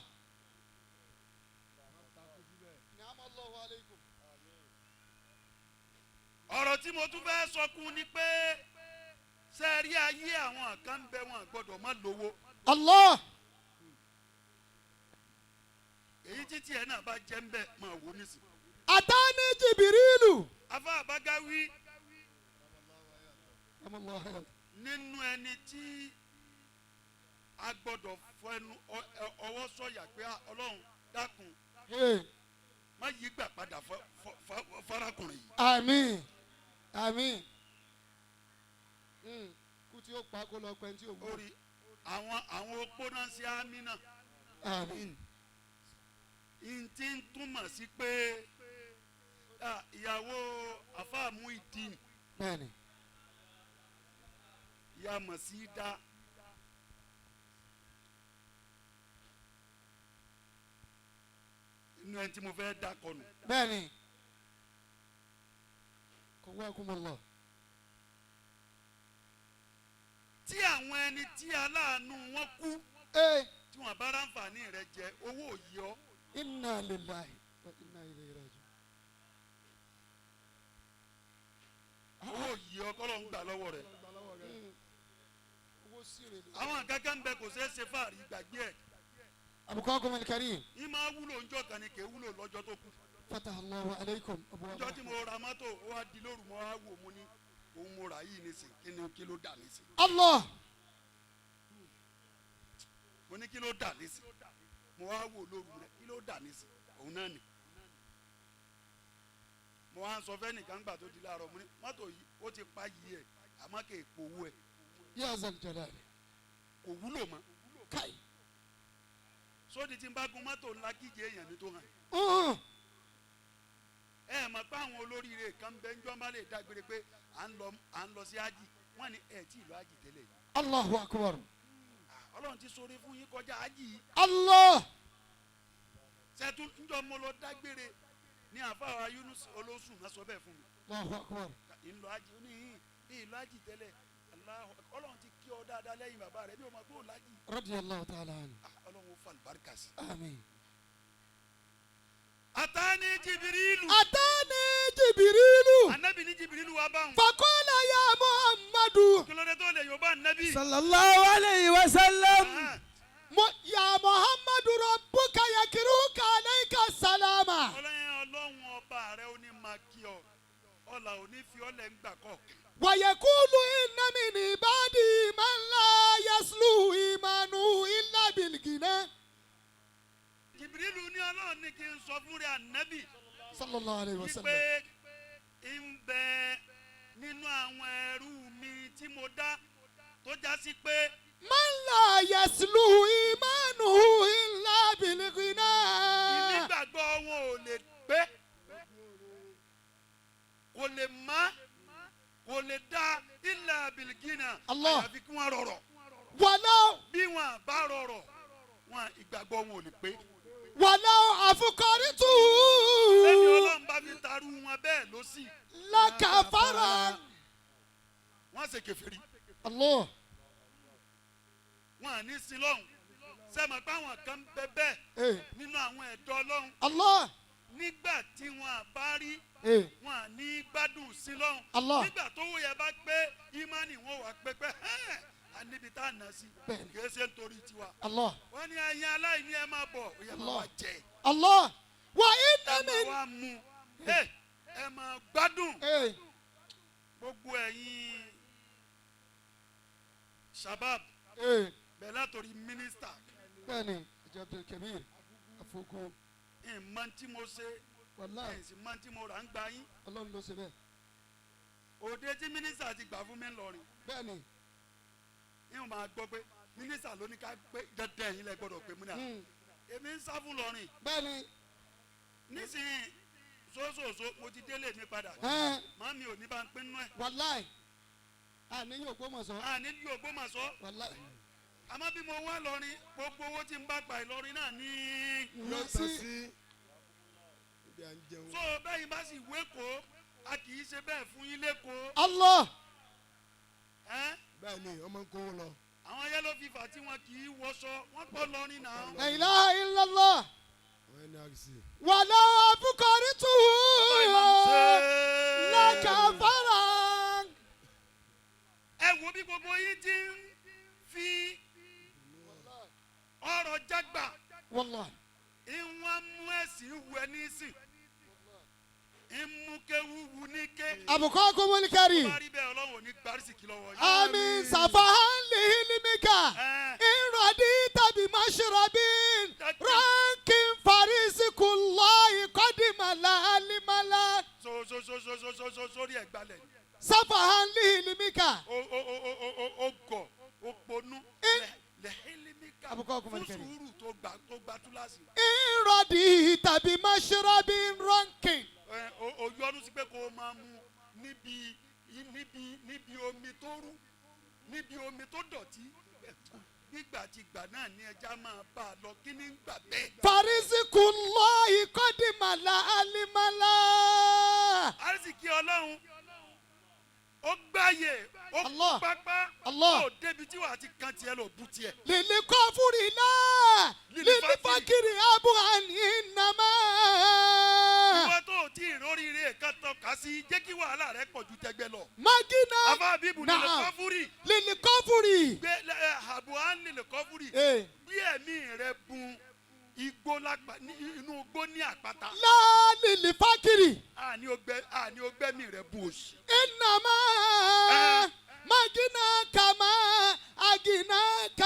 Ọ̀rọ̀ tí mo tún fẹ́ sọ kún ni pé sẹ́ẹ̀rí ayé, àwọn kan ń bẹ, wọn gbọ́dọ̀ má lówó. Allah. Èyí títí ẹ̀ náà bá jẹ́ ń bẹ̀, máa wò nísìn. Atani Jibirilu. Afa Abagawi, nínú ẹni tí a gbọ́dọ̀ fẹnu ọwọ́ sọ̀yà pé, "Ah, Ọlọ́run dákun, má yí gbà padà farakùnrin yìí." Àmín, àmín. Kú tí ó pa kó lọ pẹ́ tí ò wúlò. Orí àwọn opó náà ṣe àmì náà. Àmín. N tí ń túmọ̀ sí pé, ah, ìyàwó àfáà Muideen, Bẹ́ẹ̀ni. Ìyá Mọ̀sídá, inú ẹni tí mo fẹ́ dákọ̀ nù. Bẹ́ẹ̀ni. Kò wá kú mọ́ lọ. Tí àwọn ẹni tí aláàánú wọn kú, Ee. tí wọn bá ráǹfààní rẹ jẹ, owó òyì ọ. Inna lillahi wa inna ilayhi raji'un. Owó òyì ọ, kọ́ ló ń gbà lọ́wọ́ rẹ. Owó sí rè lè. Àwọn kankan ń bẹ, kò ṣeé ṣe fáàrí, gbàgbé ẹ̀. Abukakum al-karim. Ní máa wúlò ńjọ́ kan ni, kì í wúlò lọ́jọ́ tó kù. Fataha Allahu alaykum. Abu Ńjọ́ tí mo ra mọ́tò, ó wá di lóru, mo wá wò, mo ní òun mo rà yìí nísìn, kí ni, kí ló dà nísìn? Allah. Mo ní kí ló dà nísìn? Mo wá wò lóru rẹ, kí ló dà nísìn? Òun náà nì. Mo wá ń sọ fẹ́ nìkan gbà tó di láàárọ̀, mo ní mọ́tò yìí, ó ti pa yìí ẹ̀, àmọ́ kì í powó ẹ̀. Ya zal jalali. Kò wúlò mọ́. Kai. Sódi tí n bá gun mọ́tò ńlá, kíje èèyàn mi tó hàn. Ẹ mọ̀ pé àwọn olóríire kan bẹ ń jọ́ bá lè dágbére pé à ń lọ sí ájì, wọ́n ní ẹ̀ tí ì lọ ájì tẹ́lẹ̀ yìí. Allahu akbar. Ah, Ọlọ́run ti sọre fún yín kọjá ájì yìí. Allah. Sẹ́tún ńjọ́ mo lọ dágbére. Ní àfáà Yunus olóṣù má sọ bẹ́ẹ̀ fún mi. Allahu akbar. Ìlọ ajì ó ní ìlọ ajì tẹ́lẹ̀. Allahu akbar. Ọlọ́run ti kí ọ dáadáa lẹ́yìn bàbá rẹ̀ bí o máa gbóò lájì. Radiyallahu ta'ala anhu. Ah, Ọlọ́run ó fa àlùbáríkà sí. Àmín. Àtàní Jibirilu. Atani Jibirilu. Anabi ní Jibirilu wa báwọn. Faqala ya Muhammadu. Kí ló dé tó lè yóò bá anabi? Sallallahu alayhi wa sallam. Ah, Ya Muhammadu rabbuka yakiruka alayka salama. Ọlọ́run ọba rẹ̀ ó ní máa kí ọ. Ọlà ò ní fi ọlẹ̀ ń gbà kọ̀. ويقول إن من عبادي من لا يصلح إيمانه إلا بالغنى. Jibirilu ní Ọlọ́run ní kí n sọ fún rẹ̀ anabi. صلى الله عليه وسلم. Wípé ń bẹ nínú àwọn ẹrú mi tí mo dá tó já sí pé من لا يصلح إيمانه إلا بالغنى. ìnígbàgbọ́ wọn ò lè pé, kò lè má, kò lè dá illa bilgina. Allah. Àyàfi kí wọ́n rọrọ̀. ولو Bí wọn bá rọrọ̀ wọn, ìgbàgbọ́ wọn ò lè pé. ولو أفقرته Lẹ́ni Ọlọ́run bá fi taru wọn bẹ́ẹ̀ ló sì لكفر. Wọ́n ṣe kèfèrí. الله. Wọn à ní sin lọ́hùn sẹ́mi pé àwọn kan bẹ bẹ́ẹ̀ إيه. nínú àwọn ẹ̀dọ́ Ọlọ́run الله. nígbà tí wọn bá rí إيه. wọn à ní gbádùn sí lọ́hùn. Allah. Nígbà tó wò yẹ bá pé ìmánì wọn wà pépé hẹ́n àníbi tá a nà sí. Bẹ́ẹ̀ni. Kì í ṣe nítorí tiwa. الله. Wọ́n ní ẹ̀yin aláìní ẹ máa bọ̀, ó yẹ máa Allah. wá jẹ. الله وإن Ẹ máa من wá mu, ẹ máa gbádùn. إيه. Gbogbo ẹ̀yin shabab إيه. bẹ́ẹ̀ látòrí mínísítà. Bẹ́ẹ̀ni, Abdul Kabir Afuku. Ìmọ̀ tí mo ṣe Wàláhì. ẹ̀sìn mọ̀ tí mo rà ń gba yín. Ọlọ́run ló ṣe bẹ́ẹ̀. Òde tí mínísítà ti gbà fún mi ńlọrin, Bẹ́ẹ̀ni. ìwọ̀n máa gbọ́ pé mínísítà ló ní ká pé dandan ẹ̀yin lẹ gbọ́dọ̀ pé múnà. Èmi ń sá fún lọrin. Bẹ́ẹ̀ni. Nísìnyí sósòsó mo ti délé mi padà. Ẹn. Màmí ò ní bá ń pín nú ẹ̀. Wàláì, àníyàn Ògbómọ̀ṣọ́. Àní bí Ògbómọ̀ṣọ́. Wàláì. Àmọ́ bí mo wá lọrin, gbogbo owó tí ń bá pa Ìlọrin náà ní. Yóò tán sí ibi à ń jẹun. So bẹ́ẹ̀ bá sì wéko, a kì í ṣe bẹ́ẹ̀ fún yín lẹ́kọ̀ọ́. Allah. Ẹ́. Bẹ́ẹ̀ ni ọmọ ń kówó lọ. Àwọn yellow fever tí wọn kì í wọṣọ wọn pọ̀ lọrin náà. La ilaha illallah. Àwọn NRC. ولو أفقرته لكفر. Ẹ wo bí gbogbo yín ti ń fi ọrọ̀ jágbà. والله. Ìwọ̀n mú ẹ̀sìn wu ẹni sìn ìmúkéwu wu ní ké. أبقاكم الكريم. Bá rí bẹ́ẹ̀, Ọlọ́run ò ní gbarísìkì lọ́wọ́ yín. آمين. سفها لهلمك. Ẹ إن رضيت بمشرب رانك فرزق الله قد ملا الملا. So so so so so so so sórí ẹ̀ gbalẹ̀ ni. سفها لهلمك. O o o o o o gọ̀ o ponú lẹ́hìnlímíkà Abukọ́ ọkùnrin fún kẹrin. sùúrù tó gba túláàsì. إن رضيت بمشرب رانك. Ẹ, o yọnu sí pé kó o máa mu níbi omi tó rú, níbi omi tó dọ̀tí, gbígbà tí gbà náà ní ẹja máa bá a lọ, kí ni ń gbà bẹ́ẹ̀. فرزق الله قد ملا الملا. Àrísìkí Ọlọ́run ó gbáyè ó Allah. pápá. Allah. Ó débi tí wàá ti kan tiẹ̀ lọ bú tiẹ̀. للكفر لا للفقر. للفقر أبغى إنما. Ìwọ tó o tí ì róríire kan tọ́ka sí, jẹ́ kí wàhálà rẹ pọ̀ ju tẹgbẹ́ lọ. مجنى. Àfa bíbù lílẹ̀ Naam. kọ́fúrì. للكفر. Gbé ẹ àbò á ń lílẹ̀ kọ́fúrì. إيه. Bí ẹ̀mí rẹ bun igbó lápá ní inú igbó ní àpáta. لا للفقر. Àní ogbẹ́mí rẹ bu òṣì. إنما آه. مجنى كما أجناك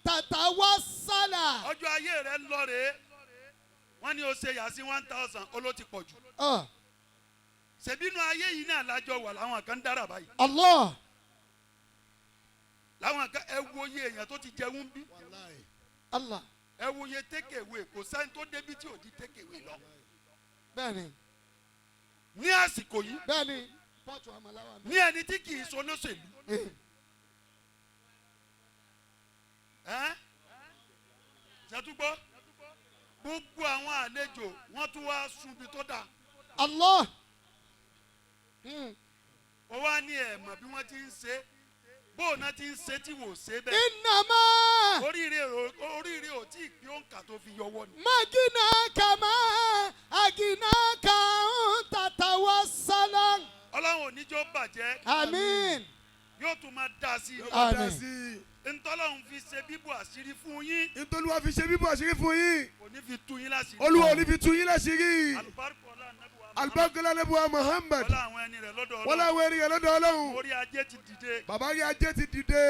تتوصل. Ọjọ́ ayé rẹ lọ rèé, wọ́n ní o ṣe yàsí 1,000, ó ló ti pọ̀ jù. آه. Ṣèbínú ayé yìí náà lájọ wà, láwọn kan dára báyìí. الله. Láwọn kan, ẹ wo iye èèyàn tó ti jẹun bí. Wàláì. الله. Ẹ wo iye takeaway, kò sẹ́ni tó débi tí ò di takeaway lọ. Bẹ́ẹ̀ni. Ní àsìkò yìí, Bẹ́ẹ̀ni, pọ́ọ̀tù àmàláwà mi. ní ẹni tí kì í so olóṣèlú. Eh. Ẹ́n, ṣètúgbọ́ Gbogbo àwọn àlejò wọ́n tún wá sunbi tó dáa. Allah. Ó wá ní ẹ̀ mọ̀ bí wọ́n ti ń ṣe, bóun náà ti ń ṣe tí wò ṣe bẹ́ẹ̀. Innama. Oríire ò tí ì pé òǹkà tó fi yọwọ́ ni. Magina kama aginaka tatawassala. Ọlọ́run ò ní jọ́ bàjẹ́. Àmín. Yóò tún máa dá sí i. Àmín. Ntọ́lọ́run fi ṣe bíbù àṣírí fún yín. Ntọ́lúwa fi ṣe bíbù àṣírí fún yín. Kò ní fi tú yín láṣìírí. Olúwa ò ní fi tú yín láṣìírí. Alùbáríkà Alùbáríkà Muhammad. Wọlé àwọn ẹni rẹ̀ lọ́dọ̀ Ọlọ́run. Wọlé àwọn ẹni rẹ̀ lọ́dọ̀ Ọlọ́run. Orí ajé ti dìde. Bàbá rí ajé ti dìde.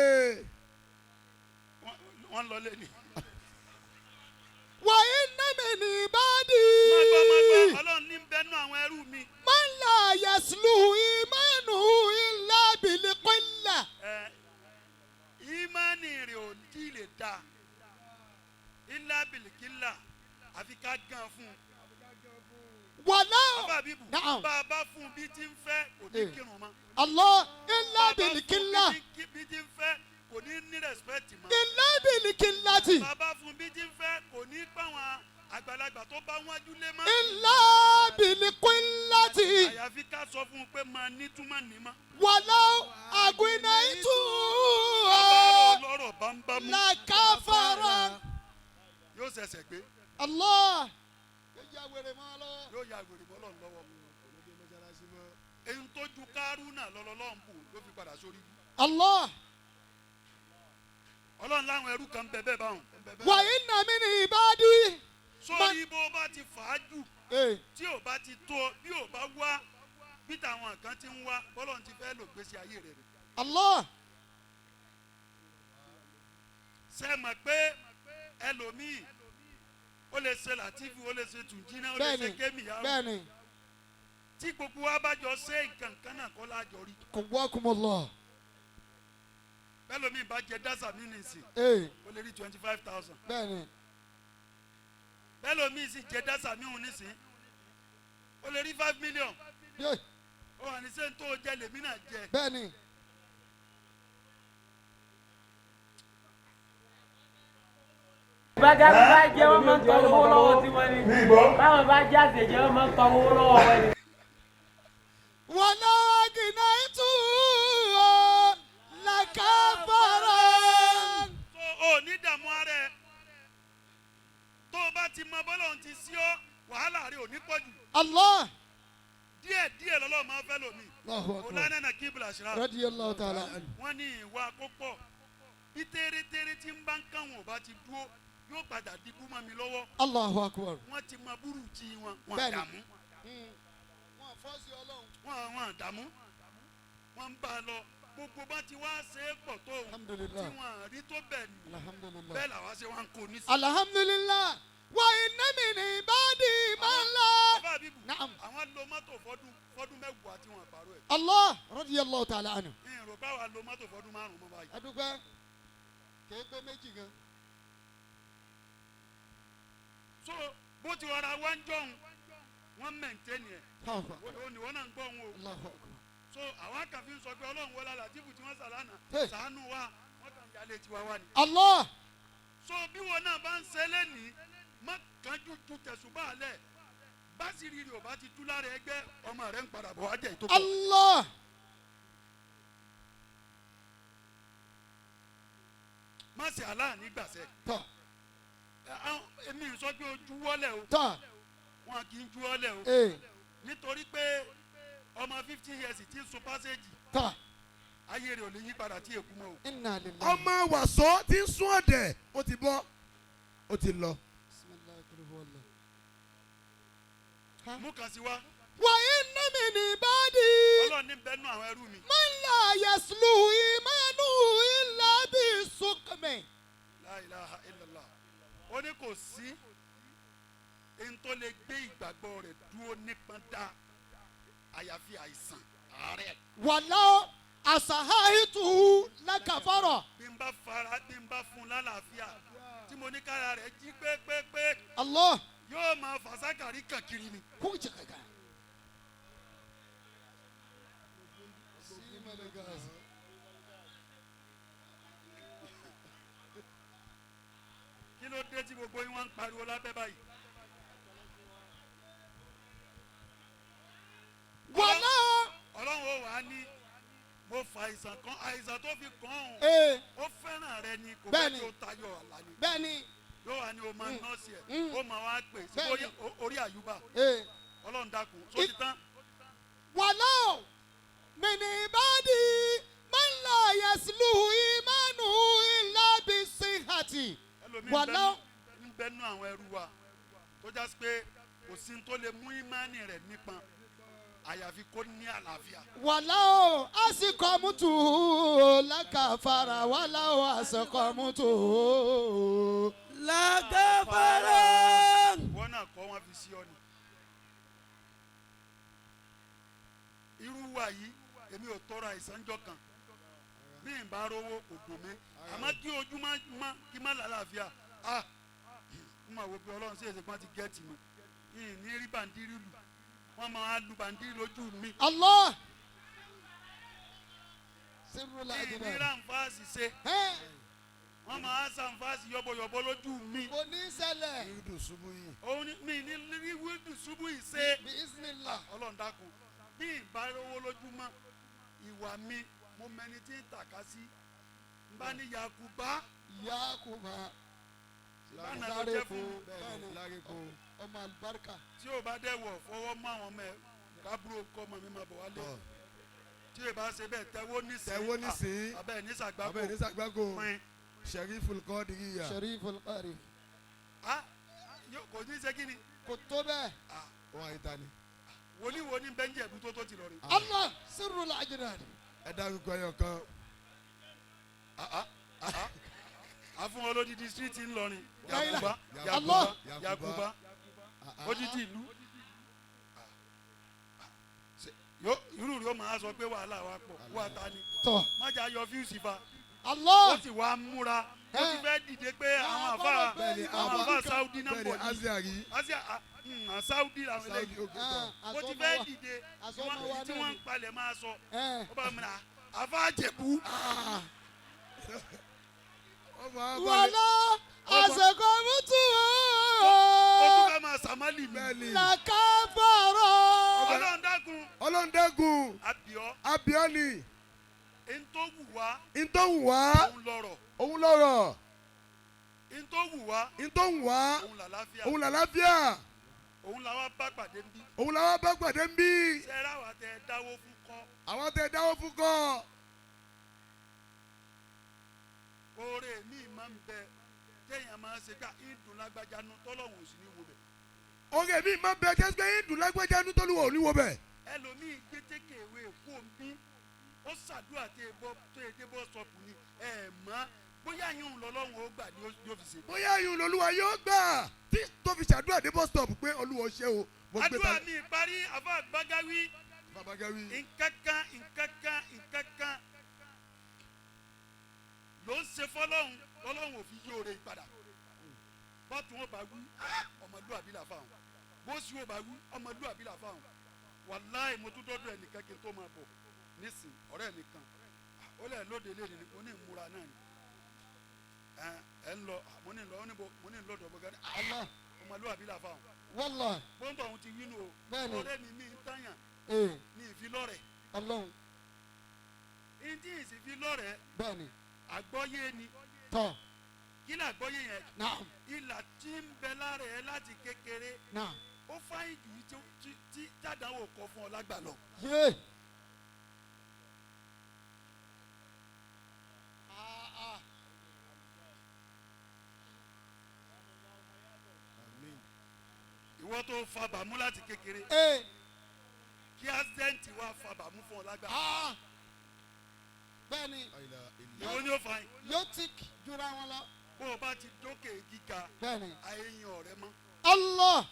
Wọ́n lọ lé ní. Wa inna min ibadi. Má gbọ́ má gbọ́, Ọlọ́run ní bẹ́nu àwọn ẹrú mi. Man la yasluhu imanuhu illa bil qilla. Ẹ ìmánì rẹ̀ ò tí ì lè da illa bil qilla, àfi ká gan fún un. Wàlá. Bàbá bíbù Naam. bá a bá fún un bí ti ń fẹ́ kò ní kírun mọ́. Allah illa Bá a bá bil fún un qilla. bí ti ń fẹ́ kò ní ní respect mọ́. Illa bil qillati. Bàbá fún bí ti ń fẹ́ kò ní pàwọn àgbàlagbà tó bá wájú lé mọ́. Illa bil qillati. Àyàfi ká sọ fún un pé máa ní túmọ̀ ní mọ́. Wàlá agunaitu. Bàbá rọ̀ lọ́rọ̀ bámbámú. Lakafara. Yóò ṣẹ̀ṣẹ̀ gbé. Allah. Yóò ya wèrè mọ́ Ọlọ́run lọ́wọ́. Èyí tó ju Kárúnà lọ́lọ́lọ́run bù ló fi padà sórí ibú. Allah. Ọlọ́run láwọn ẹrú kan bẹ bẹ́ẹ̀ báwọn. Wa inna min ibadi. Sórí bó bá ti fà á jù tí ò bá ti tó bí ò bá wá bí táwọn kan ti ń wá bọ́lọ̀ ti fẹ́ lò gbèsè ayé rẹ̀ rẹ̀. Allah. Ṣé ẹ mọ̀ pé ẹlòmíì ó lè ṣe Làtífù, ó lè ṣe Tùnjínà, ó lè ṣe Bẹ́ẹ̀ni. Kémìyàwó. Bẹ́ẹ̀ni. Tí gbogbo wa bá jọ ṣe nǹkan kan náà kọ́ lájọ rí. Quwwakumullah. Bẹ́lòmíì bá jẹ dásà mí nìsín ó lè rí 25,000. Bẹ́ẹ̀ni. Bẹ́lòmíì sì jẹ dásà míhun nísìn ó lè rí 5 million. Ó wà ní sẹ́ni tó jẹ lèmi náà jẹ. Bẹ́ẹ̀ni. Bàgà bá jẹ́ wọ́n máa ń tọrọ owó lọ́wọ́ tí wọ́n ní. Báwọn bá jáde jẹ́ wọ́n máa ń tọrọ owó lọ́wọ́ wọn ni. Wàlá agunaitu lakafara. Tó o ní dààmú ara ẹ tó o bá ti mọ bọ́lá òun ti sí ọ, wàhálà rẹ ò ní pọ̀ jù. Allah. Díẹ̀ díẹ̀ lọ́lọ́ máa fẹ́ lómi. Allahu akbar. Ọ̀lànà náà kíbla ṣíra. Radiyallahu ta'ala. Wọ́n ní ìwà àkópọ̀ bí tẹ́rẹ́tẹ́rẹ́ tí ń bá ń káwọn ò bá ti dúró yóò padà di bú mọ́ mi lọ́wọ́. Allahu akbar. Wọ́n ti mọ búrújì wọn, wọ́n Bẹ́ẹ̀ni. dààmú. Wọ́n fọ́ọ̀sì Ọlọ́run. Wọ́n dààmú, wọ́n ń bá a lọ. Gbogbo bá ti wá ṣe é pọ̀ tó tí Alhamdulillah. wọ́n rí tó bẹ́ẹ̀ ni Alhamdulillah. bẹ́ẹ̀ làwa ṣe wá ń kó ní sí. Alhamdulillah. Wa inna min ibadi man la. Bàbá àbíbù Naam. àwọn lo mọ́tò fọ́dún 10 tí wọ́n pààrọ̀ ẹ̀. Allah radiyallahu ta'ala anhu. Ìrò bá wa lo mọ́tò fọ́dún 5 mọ́ báyìí. Adúpẹ́ kìí pé méjì gan. So bó ti rọra wá ń jọ̀hún wọ́n mẹ̀ntẹ́nì ẹ̀. Ó ní wọ́n náà ń gbọ́ òun o. Allahu akbar. So àwọn akànfin sọ pé Ọlọ́run wọlé Làtífù tí wọ́n sàlánà Hey. ṣàánú wa, wọ́n kàn yálé tiwa wá ni. Allah. So bí wọn náà bá ń ṣe lẹ́nìí má kánjú ju tẹ̀sùbá lẹ̀ bá sì rírì ò bá ti tú lára ẹgbẹ́ ọmọ rẹ̀ ń padà bọ̀ wá jẹ́ ìtókò. Allah. Má ṣe aláàní gbàṣẹ. Tọ́. Èmi ń sọ pé o juwọ́lẹ̀ o. Tọ́. Wọn kì í juwọ́lẹ̀ o. Nítorí pé ọmọ 50 years ti ń sun pásẹ́jì. Tọ́. Ayé rẹ̀ ò lè yí padà tí èkú mọ́ o. Inna lillahi. Ọmọ wàsó ti ń sún ọ̀dẹ̀ ó ti bọ́ ó ti lọ. Mú kan sí wa. Wa inna min ibadi. Ọlọ́run ní bẹ́ẹ̀ nú àwọn ẹrú mi. Man la yasluhu imanuhu illa bi sukmi. La ilaha illallah. Ó ní kò sí ẹni tó lè gbé ìgbàgbọ́ rẹ̀ dúró nípọn dá àyàfi àìsàn àárẹ̀. Wàlá asahahituhu lakafara. Bí n bá fara bí n bá fún lálàáfíà tí mo ní kára rẹ̀ jí pépépé. Allah. Yóò máa fàsákàrí kàn kiri ni. Kújì kankan. Kí ló dé tí gbogbo yín wá ń pariwo lábẹ́ báyìí? fàìsàn kan àìsàn tó fi kàn án Ee. ó fẹ́ràn rẹ ni kò fẹ́ Bẹ́ẹ̀ni. kí o tayọ àlá ni Bẹ́ẹ̀ni. yóò wá ní o máa nọ́ọ̀sì ẹ̀ Mm. ó máa wá pè sí Bẹ́ẹ̀ni. orí àyùbá Ee. ọlọ́run dákun só ti tán Wàlọ́ mìnì ìbádì man la yasluhu imanuhu illa bisihati. ẹlòmíín Wàlọ́. ń bẹnu àwọn ẹrú wa tó já sí pé kò sí tó lè mú ìmánì rẹ̀ nípọn àyàfi kó ní àlàáfíà Wàlọ́ asikomutu lakafara wàlọ́ asikomutu. Lakafara. wọn náà kọ́ wọn fi sí ọ ni. Irú wa yìí èmi ò tọrọ àìsàn jọ kan bí n bá rówó kò dùn mí àmọ́ kí ojú má má kí má lálàáfíà ah n máa wo pé ọlọ́run sí èsì kan ti gẹ́ẹ̀tì mi yìí ní rí bàǹdírí lù wọ́n máa lu bàǹdírí lójú mi Allah. Sirru la yìí ní adina. ráǹfààsì ṣe Ẹ́ wọ́n máa ṣàǹfààsì yọ̀bọ̀yọ̀bọ̀ lójú mi kò ní ṣẹlẹ̀. Irúdùn ṣubú yìí. Òun ni mi ní rí wíńdù ṣubú ìṣe. Bí isnillah. Ọlọ́run dákun bí ìbá rówó lójúmọ́ ìwà mi mo mẹni tí ń tàka sí n bá ní Yakuba Yakuba. lánàá ló jẹ́ fún mi Bẹ́ẹ̀ni láríko. Ọmọ alibarika. tí ò bá dẹ̀wọ̀ fọwọ́ mọ́ àwọn ọmọ ẹ̀ kábúrò kọ́ ọmọ mi máa bọ̀ wálé Tọ́. tí ò bá ṣe bẹ́ẹ̀ tẹ́wọ́ nísìn Tẹ̀wó nísìn. abẹ́ nísàgbákò Abẹ́ ní sàgbákò. pin Sheriful Qadiriyya. Shariful Qari. ah kò ní ṣe kí ni Kò tó bẹ́ẹ̀. ah Wọ́n àyíta ni. wòlíì wo ní bẹ́ńjẹ̀ ẹ̀bú tó ti lọ rí Allah sirru la adina. Ẹ dárúkọ ẹyọ kan. àfún wọn lódìdí street ńlọrin La ilaha- Yakuba Allah. Yakuba Yakuba odidi ìlú irú rẹ̀ ó máa sọ pé wàhálà wa pọ̀ wà ta ni Tọ́. májà yọ fíùsì fa ó Allah. sì wá múra ó ti fẹ́ dìde pé àwọn àfa Bẹ́ẹ̀ni àwọn àfa Saudi náà Bẹ́ẹ̀ni bọ̀ ní Aziari. Asia Saudi làwọn Saudi eléyìí òkè tọ̀. ó ti fẹ́ dìde tí wọ́n ń palẹ̀ máa sọ ó bá múra àfa àjẹbù Wọ́n máa bá mi. Wàlọ́ asikomutu. ó tún fẹ́ máa sàmálì mi Bẹ́ẹ̀ni. Lakafara. Ọlọ́run dákun Ọlọ́run dẹ́gun. àbíọ́ Abiọ́ni. ntó wù wá Ntọ́ wù wá. òun lọ́rọ̀ Òun lọ́rọ̀. ntó wù wá Ntọ́ wù wá. òun làlàáfíà Òun làlàáfíà. òun làwa bá pàdé ń bí Òun làwọn bá pàdé ń bí. sẹ́rà wà tẹ dáwó fún kọ́ Àwọn tẹ dáwọ́ fún kọ́. oore mi máa ń bẹ téèyàn máa ń ṣe ká ìdùn lágbájá nu tọ́lọ́hùn ò sì ní wo bẹ̀ Oge mi máa bẹ jẹ́ pé ìdùn lágbájá ní tọ́lúwọ̀ òní wo bẹ̀. ẹlòmíì gbé tékèwé kó ń bí ó ṣàdúrà tẹ bọ́ tó yẹ dé bọ́ sọ̀pù ni ẹ mọ́ bóyá yín ń lọ lọ́hùn ó gbà ní ó fi ṣe. Bóyá ìyún lolúwa yóò gbà tí tó fi ṣàdúrà dé bus stop pé olúwa ṣe o. Mo gbé àdúrà ta mi parí àfa àgbágáwí Bàbá Gawi. nkankan nkankan nkankan ló ń ṣe fọlọ́hún fọlọ́hún ò fi yí oore padà bọ́tún ó bá wí ọmọlúwàbí là fáwọn bóṣù ó bá wí ọmọlúwàbí là fáwọn wàláì mo tún dọ́dọ̀ ẹnìkan kí n tó máa bọ̀ nísìn ọ̀rẹ́ mi kan ó lẹ̀ lóde léde ni mo ní ìmúra náà ni ẹ ń lọ mo ní lọ mo ní lọ́dọ̀ bọ́gá ni Allah. ọmọlúwàbí là fáwọn Wallah. bọ́ńtò ọ̀hún ti wínú o Bẹ́ẹ̀ni. ọ̀rẹ́ mi mi ń tàyàn Ee. ní ìfilọ́rẹ̀ Ọlọ́run. ìdí ìsìnfilọ́rẹ̀ Bẹ́ẹ̀ni. àgbọ́yé ni Tọ́. kí ni àgbọ́yé yẹn Naam. ìlà tí ń bẹ lára ẹ láti kékeré Naam. ó fáyín jù tí tàdánwò kọ fún ọ lágbà lọ. Yé. Ìwọ tó fa bàmú láti kékeré Ee. kí accident wá fa bàmú fún ọ lágbà. Bẹ́ẹ̀ni. Ìwọ ni ó fáyín Yóò ti jura wọn lọ. bó o bá ti dókè gíga Bẹ́ẹ̀ni. àyẹ̀yìn ọ̀rẹ́ mọ́ Allah.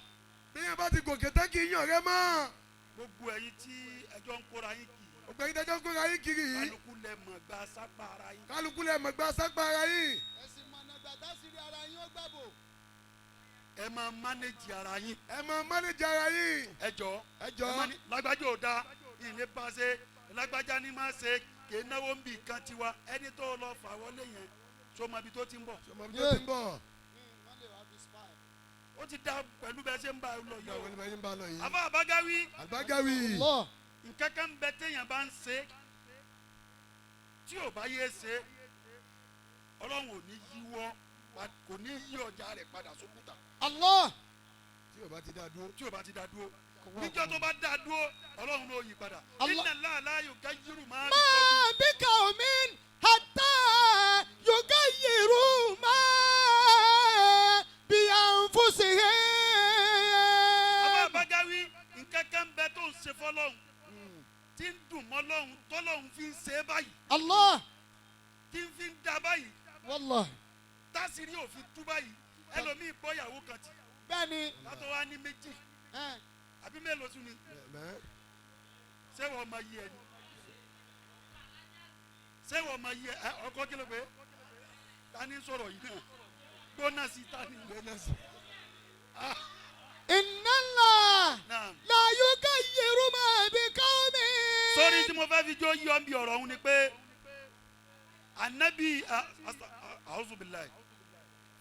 Bí yẹn bá ti gòkè tán kì í yàn rẹ mọ́. gbogbo ẹ̀yin tí ẹjọ́ ń kóra yín kì í Ògbẹ́ni tẹ́jọ́ ń kóra yín kiri yìí. kálukú lẹ mọ̀ gba sápá ara yín Kálukú lẹ̀ mọ̀ gbá sápá ara yín. Ẹ̀sìn mọ̀nàgbà tásìrì ara yín ó gbàbò. ẹ máa mánéjì ara yín Ẹ máa mánéjì ara yín. ẹ jọ̀ọ́ Ẹ jọ̀ọ́. ẹ má ní lágbájá ò dáa ìní bá ṣe lágbájá ní má ṣe kì í náwó ń bì kan tiwa ẹni tó lọ fà wọlé yẹn tó mọ ibi tó ti ń bọ̀ Ṣọmọ bí tó ti ń bọ̀. ó ti dá pẹ̀lú bẹ́ẹ̀ ṣe ń bá a lọ yìí Ìyàwó ni o bẹ́ẹ̀ ṣe ń bá a lọ yìí. àbá àbágáwí Àgbágáwí. Allah. nǹkan kan ń bẹ téèyàn bá ń ṣe Tí ò bá yé ṣe, Ọlọ́run ò ní yíwọ́, kò ní yí ọjà rẹ̀ padà sókúta. Allah. Tí o bá ti dá dúró. Tí ò bá ti dá dúró, níjọ́ tó bá dá dúró, Ọlọ́run ló yí padà. Allah. Inna Allaha la yughayyiru ma ما بقوم حتى يغيروا ما بأنفسهم. Àbá Bágáwí, nǹkan kan bẹ tó ń ṣe fọlọ́hún tí ń dùn mọ́ lọ́hún, tọ́lọ́hún fi ń ṣe é báyìí, Allah. tí ń fi ń da báyìí, والله. tásìrí òfin tú báyìí. Ẹlòmíì bọ́ ìyàwó kan tì, Bẹ́ẹ̀ni. látọ̀ wá ní méjì àbí mélòó tún ni. Mẹ́. Ṣé wọ́n máa yí ẹ ni? Ṣé wọ́n máa yí ẹ? Ọkọ kí ló pé? Ta ni sọ̀rọ̀ yìí náà gbóná sí? Ta ni? Gbóná sí. إن الله Náà. لا يغير ما بقوم. Sórí tí mo fẹ́ fi jó yí ọ́ bí ọ̀rọ̀ ọ̀hún ni pé anabi, auzubillahi,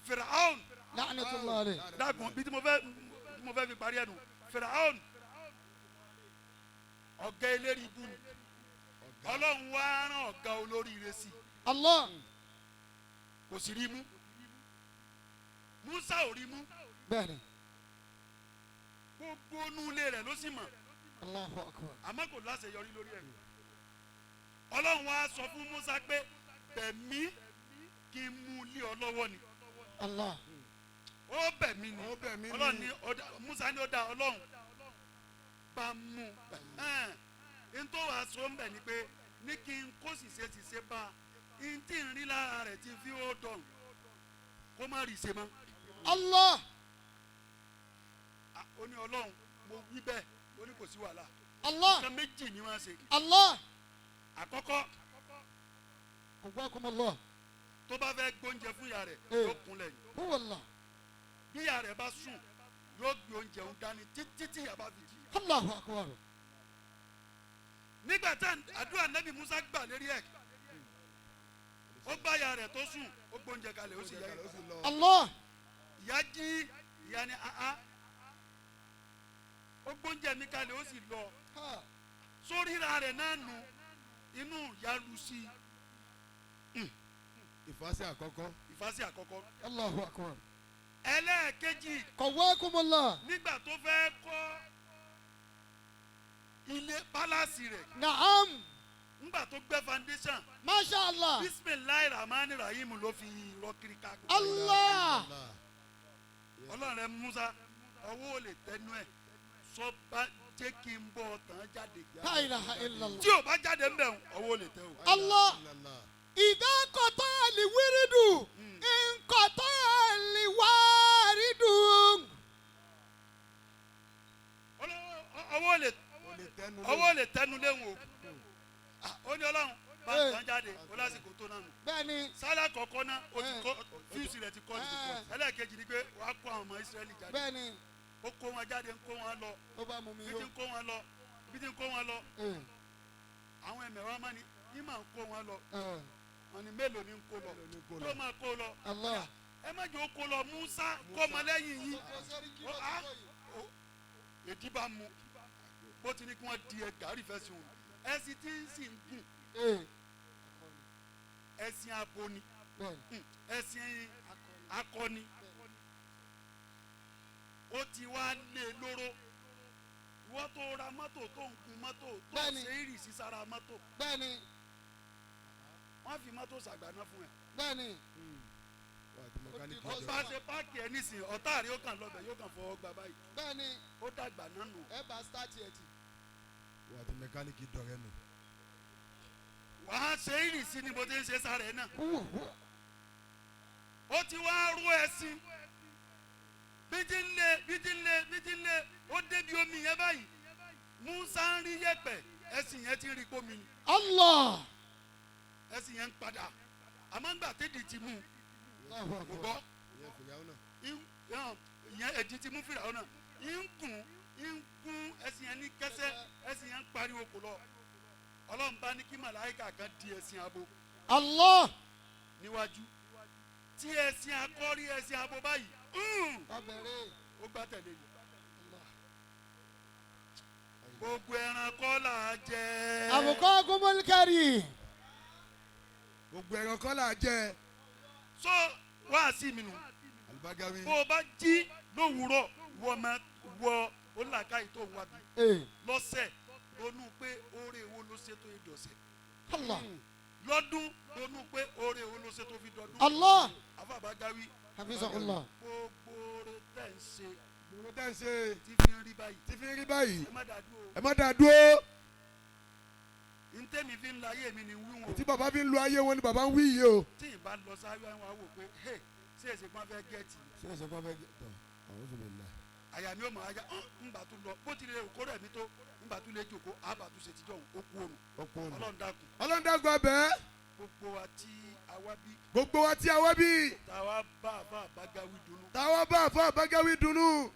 Firaun. لعنة الله عليه. Dákun, bí tí mo fẹ́ fi parí ẹnu, Firaun, ọ̀gá eléri ibú ni. Ọlọ́run wá rán ọ̀gá olóríire sí i. Allah. Kò sì rí mú. Musa ò rí mú. Bẹ́ẹ̀ni. Gbogbo inú ilé rẹ̀ ló sì mọ̀. الله أكبر. Àmọ́ kò láṣeyọrí lórí ẹ̀. Ọlọ́run wá sọ fún Musa pé bẹ̀mí kí n mú lé ọ lọ́wọ́ ni. Allah. Ó bẹ̀ mí ni. Ó bẹ̀ mí ni. Ọlọ́run ní Musa ní ó dá, Ọlọ́run bá mú n tó wàá sọ ń bẹ̀ ni pé ní kí n kó ṣìṣe ṣìṣe bá n tí ń rí lára rẹ̀ tí fi ó dọ̀rùn, kó má rí ṣe mọ́. Allah. Ah, ó ní Ọlọ́run, mo wí bẹ́ẹ̀. Ó ní kò sí wàhálà. Allah. Nǹkan méjì ni wọ́n ṣe. Allah. Àkọ́kọ́, قواكم الله. tó bá fẹ́ gbóúnjẹ fún ìyá rẹ̀, Eh. yóò kúnlẹ̀ yìí. هو الله. Bí ìyá rẹ̀ bá sùn, yóò gbé oúnjẹ òun dání títí tí ìyá bá fi jí. الله أكبر. Nígbà tí àdúrà Nẹ́bí Musa gbà lérí ẹ̀, ó bá ìyá rẹ̀ tó sùn, ó gbóúnjẹ kalẹ̀, ó sì yẹ. Ó sì lọ. Allah. Ìyá jí, ìyá ni àá, ó gbóúnjẹ mi kalẹ̀, ó sì lọ. Ha. Sóríra rẹ̀ náà nù, inú ìyá lu sí i. Ìfàsẹ́ àkọ́kọ́. Ìfàsí àkọ́kọ́. الله أكبر. Ẹlẹ́ẹ̀kejì, قواكم الله. nígbà tó fẹ́ kọ́ ilé palace rẹ̀, نعم. nígbà tó gbẹ́ foundation, ما شاء الله. Bisimilahi Rahman Rahim ló fi rọ kiri ká. Allah. Ọlọ́run rẹ Musa, ọwọ́ ò lè tẹnu ẹ̀ sọ, bá jẹ́ kí n bọ̀ tán jáde. لا إله إلا الله. Tí ò bá jáde ń bẹ̀ ń, ọwọ́ ò lè tẹ o. الله. إذا قطع الورد، انقطع الوارد. Ọwọ́ ò lè tẹnu léwu o. Ah, ó ní Ọlọ́run bá Eh. tán jáde, ó lásìkò tó náà nù. Bẹ́ẹ̀ni. Sálà kọ̀ọ̀kan náà ó ti Eh. kọ́ fíùsì rẹ̀ ti kọ́ ti kọ́. Eh. Ẹlẹ́ẹ̀kejì ni pé wàá kó àwọn ọmọ Ísírẹ́lì jáde. Bẹ́ẹ̀ni. Ó kó wọn jáde, ń kó wọn lọ. Ó bá mú mi Bí yó. ti ń kó wọn lọ, bí ti ń kó wọn lọ, Eh, àwọn ẹ̀mẹ̀wá máa ní ní máa ń kó wọn lọ. eh. Wọn ni mélòó ni ń kó lọ? Mélòó ni ń kó Tó lọ? máa kó lọ. Allah. Ẹ má jẹ́ ó kó lọ, Musa kó ọmọ lẹ́yìn yìí. Èdí bá mu bó ti ní kí wọ́n di ẹ gàrí fẹ́ sí òun, ẹṣin tí ń sì ń gùn, Eh, ẹṣin abo ni. Bẹ́ẹ̀ni. Ẹṣin akọni. Ó ti wá lé lóró. Wọ́n tó ra mọ́tò, tó ń gun mọ́tò, tó ń Bẹ́ẹ̀ni. ṣe ìrìsí sára mọ́tò, Bẹ́ẹ̀ni. wọ́n fi mọ́tò ṣàgbàná fún ẹ. Bẹ́ẹ̀ni. Wà á ti mọkálíkì Ó jọ. bá ṣe park ẹ nísìnyí, ọ̀tá rẹ̀ ó kàn lọ́bẹ̀, yóò kàn fọwọ́ gbà báyìí. Bẹ́ẹ̀ni. Ó dàgbà náà nù. Ẹ bá start ẹ̀ tì. Wà á ti mẹkáníìkì dọ̀rẹ́ nù. Wàá ṣe ìrìsí ni mo ti ń ṣe sára ẹ náà. Ó ti wá rú ẹṣin, bí ti ń lé, bí ti ń lé, bí ti ń lé, ó débi omi yẹn báyìí. Musa ń rí yẹ̀pẹ̀, ẹṣin yẹn ti ń rí pómi ni. Allah. Ẹṣin yẹn ń padà, àmọ́ ńgbà tẹ́dì ti mú Allahu kò Akbar. gbọ́. Ìyẹn fìyàwó náà. Ìyẹn ẹ̀dì ti mú fìràwọ́ náà, ń gùn, ń gún ẹṣin yẹn ní kẹsẹ́, ẹṣin yẹn ń pariwo kò lọ. Ọlọ́run bá ní kí màláìkà kan di ẹṣin abo Allah. níwájú. Tí ẹṣin akọ́rí ẹṣin abo báyìí, Ọbẹ̀rẹ̀. ó gbá tẹ̀lé ni. Gbogbo ẹran kọ́ là á jẹ. Àbùkọ́ gúnmọ́lìkárì. Gbogbo ẹran kọ́ là jẹ. So wá sí mi nù. Alibagawi. Bó o bá jí lówùúrọ̀ wọ ọmọ wọ onílàkàyè tó ń wá bí. Lọ́sẹ̀ ronú pé oore wo ló ṣe tó ìdọ̀sẹ̀. Allah. Lọ́dún ronú pé oore wo ló ṣe tó fi dọdún. Allah. Afábàgáwí. Hafizahullah. Gbogbo oore tẹ̀ ń ṣe. Gbogbo tẹ̀ ń ṣe. Tí fi ń rí báyìí. Tí fi ń rí báyìí. Ẹ má dá dúró. Ẹ má dá dúró. Ntẹ́mi fi ń la ayé mi ni wíwọ̀n. Tí bàbá fi ń lo ayé wọn ni bàbá ń wí yìí o. Tí ì bá lọ sáré àwọn àwò pé hey ṣé èsì kan fẹ́ gẹ̀ẹ́tì. Ṣé èsì kan fẹ́ gẹ̀ẹ́tì? Àwọn oṣù mi là. Àyà mi ò mọ̀ ajá ńgbà tó lọ bó ti lè kó rẹ̀ mi tó ńgbà tó lè jòkó àbà tó ṣe tíjọ́ ó kú òrùn. Ó kú òrùn. Ọlọ́run dákun. Ọlọ́run dákun abẹ́. Gbogbo wa tí a wá bí. Gbogbo wa tí a wá bí. Táwa bá àfa àbágáwí dunnú. Táwa bá àfa àbágáwí dunnú.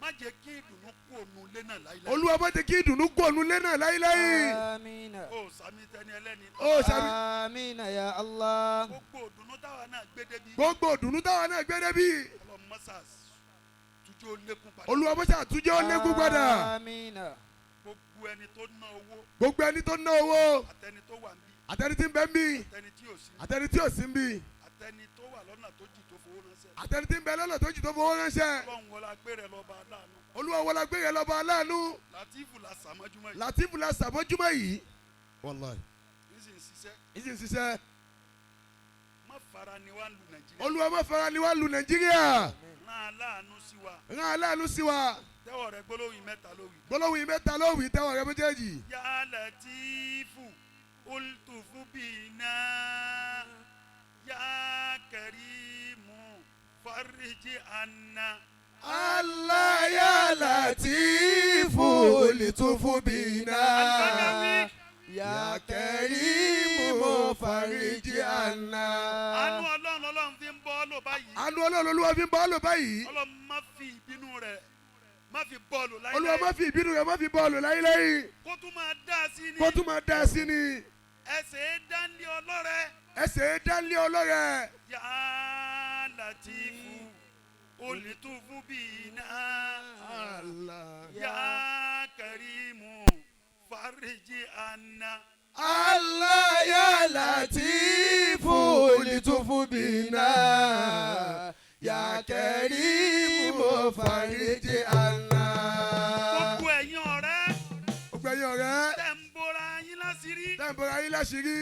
Má jẹ́ kí ìdùnnú kú ònú lé náà láíláí. Olúwa má jẹ́ kí ìdùnnú kú ònú lé náà láíláí. Amina. O sàmì tẹni ẹlẹ́ni. O sàmì. Amina ya Allah. Gbogbo ìdùnnú táwa náà gbé débi. Gbogbo ìdùnnú táwa náà gbé débi. Ọlọ́run mọ́sà túnjẹ́ ó lékún padà. Olúwa mọ́sà túnjẹ́ ó lékún padà. Amina. Gbogbo ẹni tó ná owó. Gbogbo ẹni tó ná owó. Àtẹni tó wà níbí. Àtẹni tí ń bẹ níbí. Àtẹni tí ò sí. Àtẹni tí ò sí níbí. Àtẹni tó wà lọ́nà tó jì tó fowó ránṣẹ́. Àtẹni tí ń bẹ lọ́nà tó jì tó fowó ránṣẹ́. Ọlọ́run wọlá gbé rẹ̀ lọ́ba aláàánú. Olúwa wọlá gbé rẹ̀ lọ́ba aláàánú. Látìfù la sàmójúmọ́ yìí. Látìfù la sàmójúmọ́ yìí. Wàláhì. Ìsìn ṣiṣẹ́. Ìsìn ṣiṣẹ́. Má fara ni wá lu Nàìjíríà. Olúwa má fara ni wá lu Nàìjíríà. Rán aláàánú sí wa. Rán aláàánú sí wa. Tẹ́wọ̀ rẹ gbólóhùn mẹ́ta lówì. Gbólóhùn mẹ́ta lówì tẹ́wọ̀ rẹ méjèèjì. Ya Latifu ultufu bina ya Karimu fariji anna. Allah ya Latifu ultufu bina ya Karimu fariji anna. Àánú Ọlọ́run Ọlọ́run fi ń bọ́ lò báyìí. Àánú Ọlọ́run Olúwa fi ń bọ́ lò báyìí. Ọlọ́run má fi ìbínú rẹ̀ má fi bọ́ọ̀lù láíláí. Olúwa má fi ìbínú rẹ̀ má fi bọ́ọ̀lù láíláí. Kó tún máa dá sí ni. Kó tún máa dá sí ni. Ẹsẹ̀ dánlé ọlọ́rẹ̀. Ẹsẹ̀ dánlé ọlọ́rẹ̀. Ya Latifu ultufu bina. Allah. Ya Karimu fariji anna. Allah ya Latifu ultufu bina. Ya Karimu fariji anna. Gbogbo ẹ̀yin ọ̀rẹ́. Gbogbo ẹ̀yin ọ̀rẹ́. Tẹ̀ ń bora yín láṣìírí. Tẹ̀ ń bora yín láṣìírí.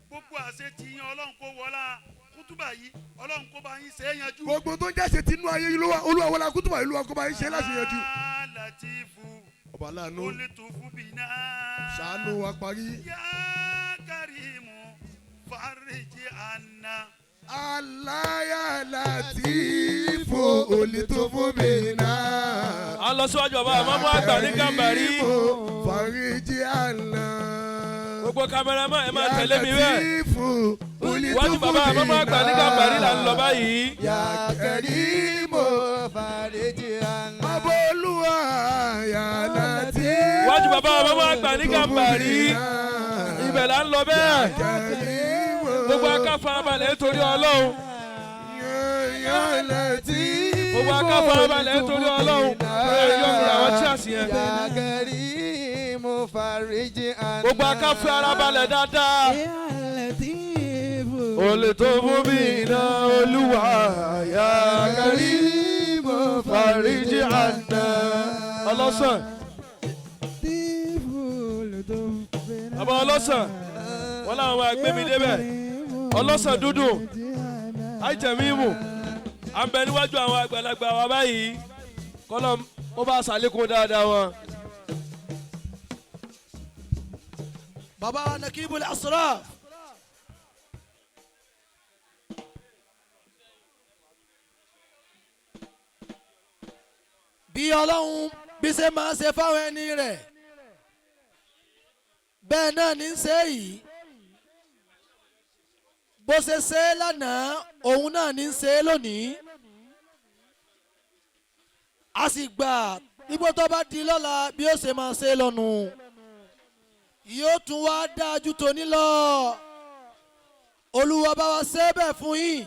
Gbogbo àṣẹ ti yan Ọlọ́run kó wọlá kútúbà yìí Ọlọ́run kó bá yín ṣe é yanjú. Gbogbo tó ń jáse tinú ayé yìí Olúwa wọlá kútúbà yìí Olúwa kó bá yín ṣe é láti yanjú. Ya Latifu Ọba aláàánú. ultufu bina. Ṣàánú wa parí. Ya Karimu fariji anna. Allah ya Latifu ultufu bina. A lọ síwájú bàbá àmọ́mọ́ àgbà ní Gàmbàrí. Fariji anna. Gbogbo kámẹ́rámà ẹ máa tẹ̀lé mi bẹ́ẹ̀. Latifu Wájú bàbá àmọ́mọ́ àgbà ní Gàmbàrí là ń lọ báyìí. Ya Karimu fariji anna. Bàbá Olúwa ya Latifu. Wájú bàbá àmọ́mọ́ àgbà ní Gàmbàrí. Ibẹ̀ là ń lọ bẹ́ẹ̀. Gbogbo aká farabalẹ̀ nítorí Ọlọ́run. Ya Latifu. Gbogbo aká farabalẹ̀ nítorí Ọlọ́run. Ẹ yọ kúrò àwọn chíàsì yẹn. Ya Karimu fariji anna. Gbogbo aká farabalẹ̀ dáadáa. Olè tó fún mi iná Olúwa ya Karimu fariji anna. Ọlọ́sàn. Bàbá ọlọ́sàn. Wọ́n láwọn máa gbé mi débẹ̀. Ọlọ́sàn dúdú. Àìjẹ̀mímù. À ń bẹ níwájú àwọn àgbàlagbà wa báyìí. Kọ́lọ́ ó bá ṣàlékún dáadáa wọn. Bàbá Nakibul Asraf. Bí Ọlọ́run bí ṣe máa ṣe fáwọn ẹni rẹ̀ bẹ́ẹ̀ náà ní í ṣe yìí bó ṣe ṣe é lánàá òun náà ní í ṣe é lónìí a sì gbà nígbà tó bá di lọ́la bí ó ṣe máa ṣe é lọ́nu yóò tún wá dáa ju tòní lọ Olúwa bá wa ṣe é bẹ́ẹ̀ fún yín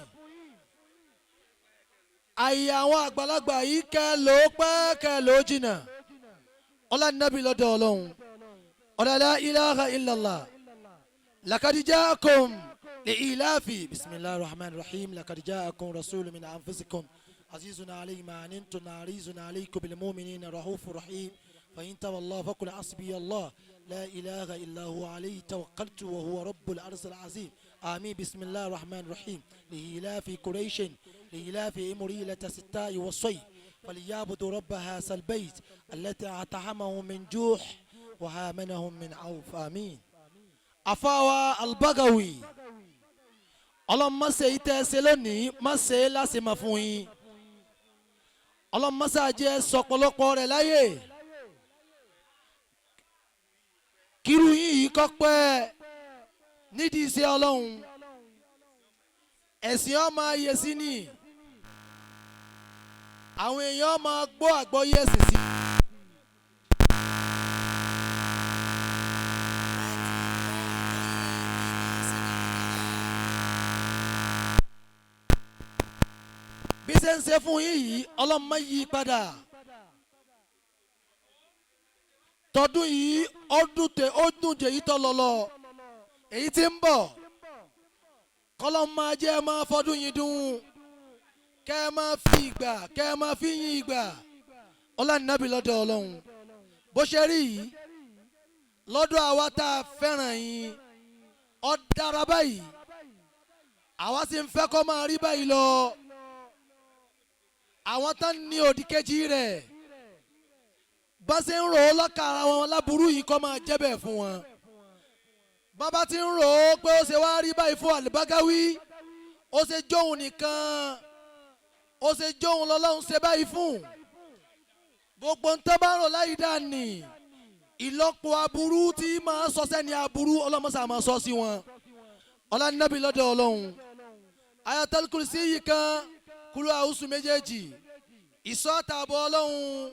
àyè àwọn àgbàlagbà yìí kẹ́ ló pẹ́ kẹ́ ló jìnnà ọlá nàbí lọ́dọ̀ Ọlọ́run ọ̀làlá ilaha illallah. لقد جاءكم لإيلاف بسم الله الرحمن الرحيم لقد جاءكم رسول من أنفسكم عزيز عليه ما عنتم عريز عليكم بالمؤمنين رؤوف رحيم فإن تولوا فقل حسبي الله لا إله إلا هو عليه توكلت وهو رب العرش العظيم آمين بسم الله الرحمن الرحيم لإيلاف قريش لإيلاف مريلة الستاء والصيف فليعبدوا رب هذا البيت التي أطعمهم من جوع وآمنهم من عوف آمين àfáwa albagawi ọlọ́mọṣẹ́ yìí tẹ́ ẹ ṣe lónìí má ṣe é láṣemọ̀ fún yín ọlọ́mọṣẹ́ àjẹ́ sọ̀pọ̀lọpọ̀ rẹ̀ láyè kírú yín yìí kọ́ pẹ́ nídìí iṣẹ́ ọlọ́run ẹ̀sìn ọmọ ayé sí ni àwọn èèyàn máa gbọ́ àgbọ́yé ẹ̀sìn sí. Bí ṣe ń ṣe fún yín yìí ọlọ́mọ yí padà tọdún yìí ọdún tẹ ọdún jẹ yìí tọ lọlọ èyí tí ń bọ̀ kọlọ́mọ ajẹ́ máa fọdún yìí dùn kẹ́ ẹ máa fi ìgbà kẹ́ ẹ máa fi yín ìgbà ọlànàbí lọ́dọ̀ ọlọ́run bó ṣe rí yìí lọ́dọ̀ àwa tá a fẹ́ràn yín ó dára báyìí àwa sì ń fẹ́ kó máa rí báyìí lọ àwọn tán ní òdì kejì rẹ̀ bá ṣe ń rò ó lọ́kà ara wọn láburú yìí kó máa jẹ́ bẹ́ẹ̀ fún wọn bàbá ti ń rò ó pé ó ṣe wá rí báyìí fún àlùbágáwí ó ṣe jóun nìkan ó ṣe jóun lọ́lọ́run ṣe báyìí fún gbogbo ntọ́ bá ń rò láyìí dání ìlọ́po aburú tí máa sọ sẹ́ni aburú ọlọ́mọṣà máa sọ sí wọn ọlọ́nàbí lọ́dọ̀ ọlọ́run Ayatul Kursi yìí kan kúrò àwùsù méjèèjì ìsọ́ àtààbọ̀ ọlọ́run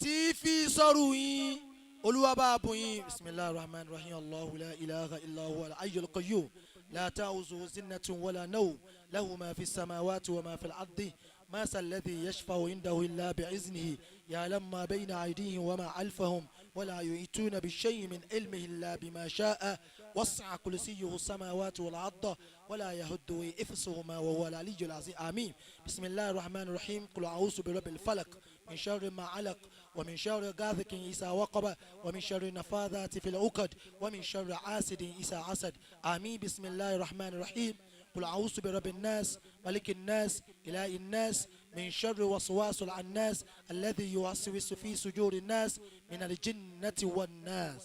tí fi sọ́rù yín olúwa bá a bùn yín bisimilahi rahman rahim allahu la ilaha illa huwa al-hayyul qayyum la ta'uzuhu sinnatun wala nawm lahu ma fi samawati wa ma fi al-ardi ما الذي يشفع عنده إلا بإذنه يعلم ما بين أيديهم وما خلفهم ولا يحيطون بشيء من علمه إلا بما شاء وسع كرسيه السماوات والأرض ولا يهده حفظهما وهو العلي العظيم آمين بسم الله الرحمن الرحيم قل أعوذ برب الفلق من شر ما علق ومن شر غاثق إذا وقب ومن شر النفاثات في العقد ومن شر حاسد إذا حسد آمين بسم الله الرحمن الرحيم قل أعوذ برب الناس ملك الناس إله الناس من شر وسواس الناس الذي يوسوس في صدور الناس من الجنة والناس.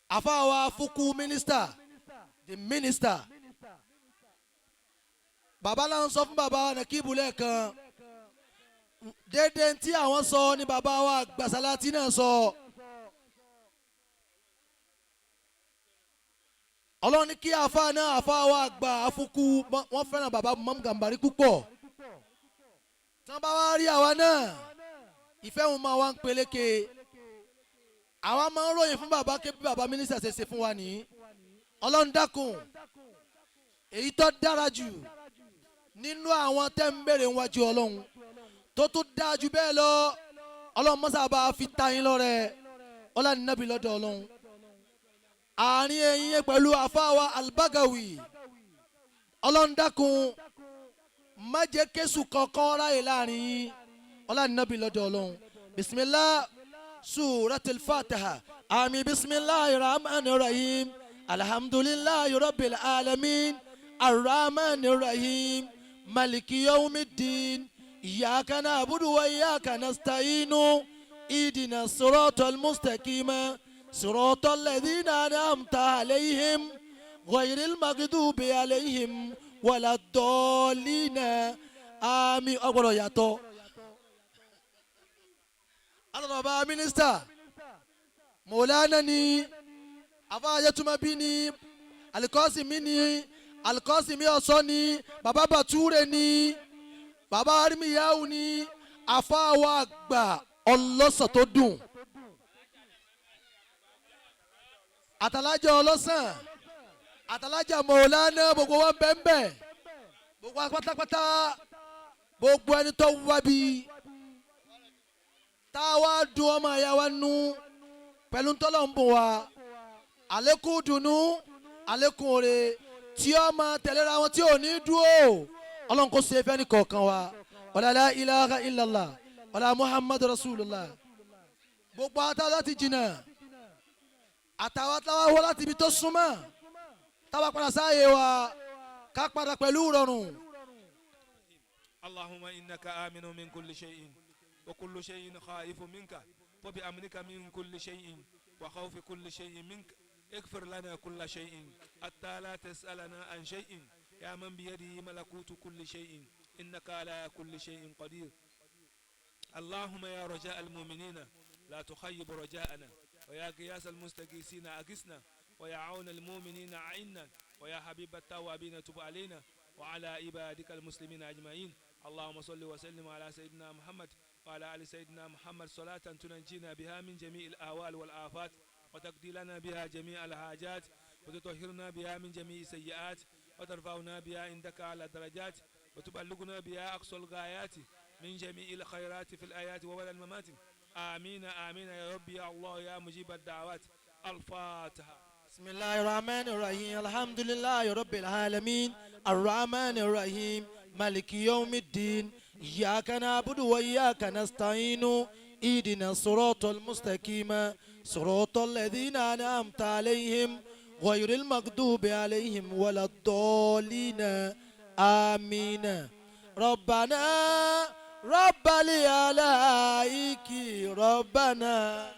Àfáà Fuku minister, the minister. Bàbá là ń sọ fún bàbá Nàkíbù lẹ́ẹ̀kan. Dédé tí àwọn sọ ni bàbá wa Gbàsálátì náà sọ. Ọlọ́run ní kí àfa náà àfa wa gba àfukú wọ́n fẹ́ràn bàbá Mọ́mú Gàmbàrí púpọ̀ tí wọ́n bá wá rí àwa náà ìfẹ́ wọn máa wá ń peléke àwa máa ń ròyìn fún bàbá ké bí bàbá mínísítà ṣe ṣe fún wa nìyí ọlọ́run dákun èyí tó dára jù nínú àwọn tẹ́ ń béèrè níwájú ọlọ́run tó tún dáa jù bẹ́ẹ̀ lọ ọlọ́run mọ́sá bá fi ta yín lọ́rẹ ọlọ́run nábì lọ́dọ̀ ọlọ́run àárín ẹ̀yin yẹn pẹ̀lú àfáàwá albagawi ọlọ́run dákun má jẹ́ kéṣù kankan ráyè láàrin yín ọlọ́run nábì lọ́dọ̀ ọlọ́run bisimilah suratul fatiha àmì bisimilahi rahman rahim alhamdulilayi rabbil alamin arrahman rahim maliki yawmiddin iyyaka na'budu wa iyyaka nasta'inu idina siratal mustaqima. صراط الذين أنعمت عليهم غير المغضوب عليهم ولا الضالين آمين. Ọgbọ́dọ̀ yàtọ̀ alọ́dọ̀bá mínísítà mọ̀lánà ni afáyẹtùmọ̀bí ni alikọ́sìmí ni alikọ́sìmí ọ̀sọ́ ni bàbá bàtúrè ni bàbá arímìyáwó ni afáwa àgbà ọlọ́sàn tó dùn àtàlájà ọlọ́sàn àtàlájà mọ̀ọ́lánà gbogbo wọn bẹ́ẹ̀nbẹ́ẹ̀ gbogbo wa pátápátá gbogbo ẹni tó wá bí tá a wá dùn ọmọ ẹ̀yà wa nú pẹ̀lú ntọ́lọ̀ ń bùn wa Àlékún dùnú, àlékún oore tí ó máa tẹ̀léra wọn tí ò ní dúró, Ọlọ́run kò ṣe é fẹ́ ní kọ̀ọ̀kan wa. Wala la ilaha illallah, wala Muhammadu rasulullah. Gbogbo àtàwọn láti jìnnà, àtàwọn àtàwọn wọ láti ibi tó súnmọ́, táwa padà sáàyè wa, ká padà pẹ̀lú rọrùn. اللهم إنك آمن من كل شيء، وكل شيء خائف منك، وبأمنك من كل شيء وخوف كل شيء منك اغفر لنا كل شيء حتى لا تسألنا عن شيء، يا من بيده ملكوت كل شيء، إنك على كل شيء قدير. اللهم يا رجاء المؤمنين لا تخيب رجاءنا، ويا غياث المستغيثين أغثنا، ويا عون المؤمنين أعنا، ويا حبيب التوابين تب علينا وعلى عبادك المسلمين أجمعين. اللهم صل وسلم على سيدنا محمد وعلى آل سيدنا محمد، صلاة تنجينا بها من جميع الأهوال والآفات، وتقضي لنا بها جميع الحاجات، وتطهرنا بها من جميع السيئات، وترفعنا بها عندك أعلى الدرجات، وتبلغنا بها أقصى الغايات من جميع الخيرات في الحياة وبعد الممات. آمين آمين يا ربي، يا الله، يا مجيب الدعوات. الفاتحة. بسم الله الرحمن الرحيم. الحمد لله رب العالمين، الرحمن الرحيم، مالك يوم الدين، إياك نعبد وإياك نستعين، اهدنا الصراط المستقيم، صراط الذين أنعمت عليهم، غير المغضوب عليهم ولا الضالين، آمين. ربنا رب العلائك ربنا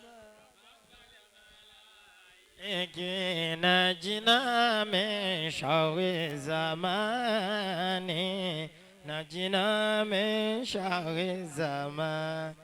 نجنا من شر الزمان، نجنا من شر الزمان.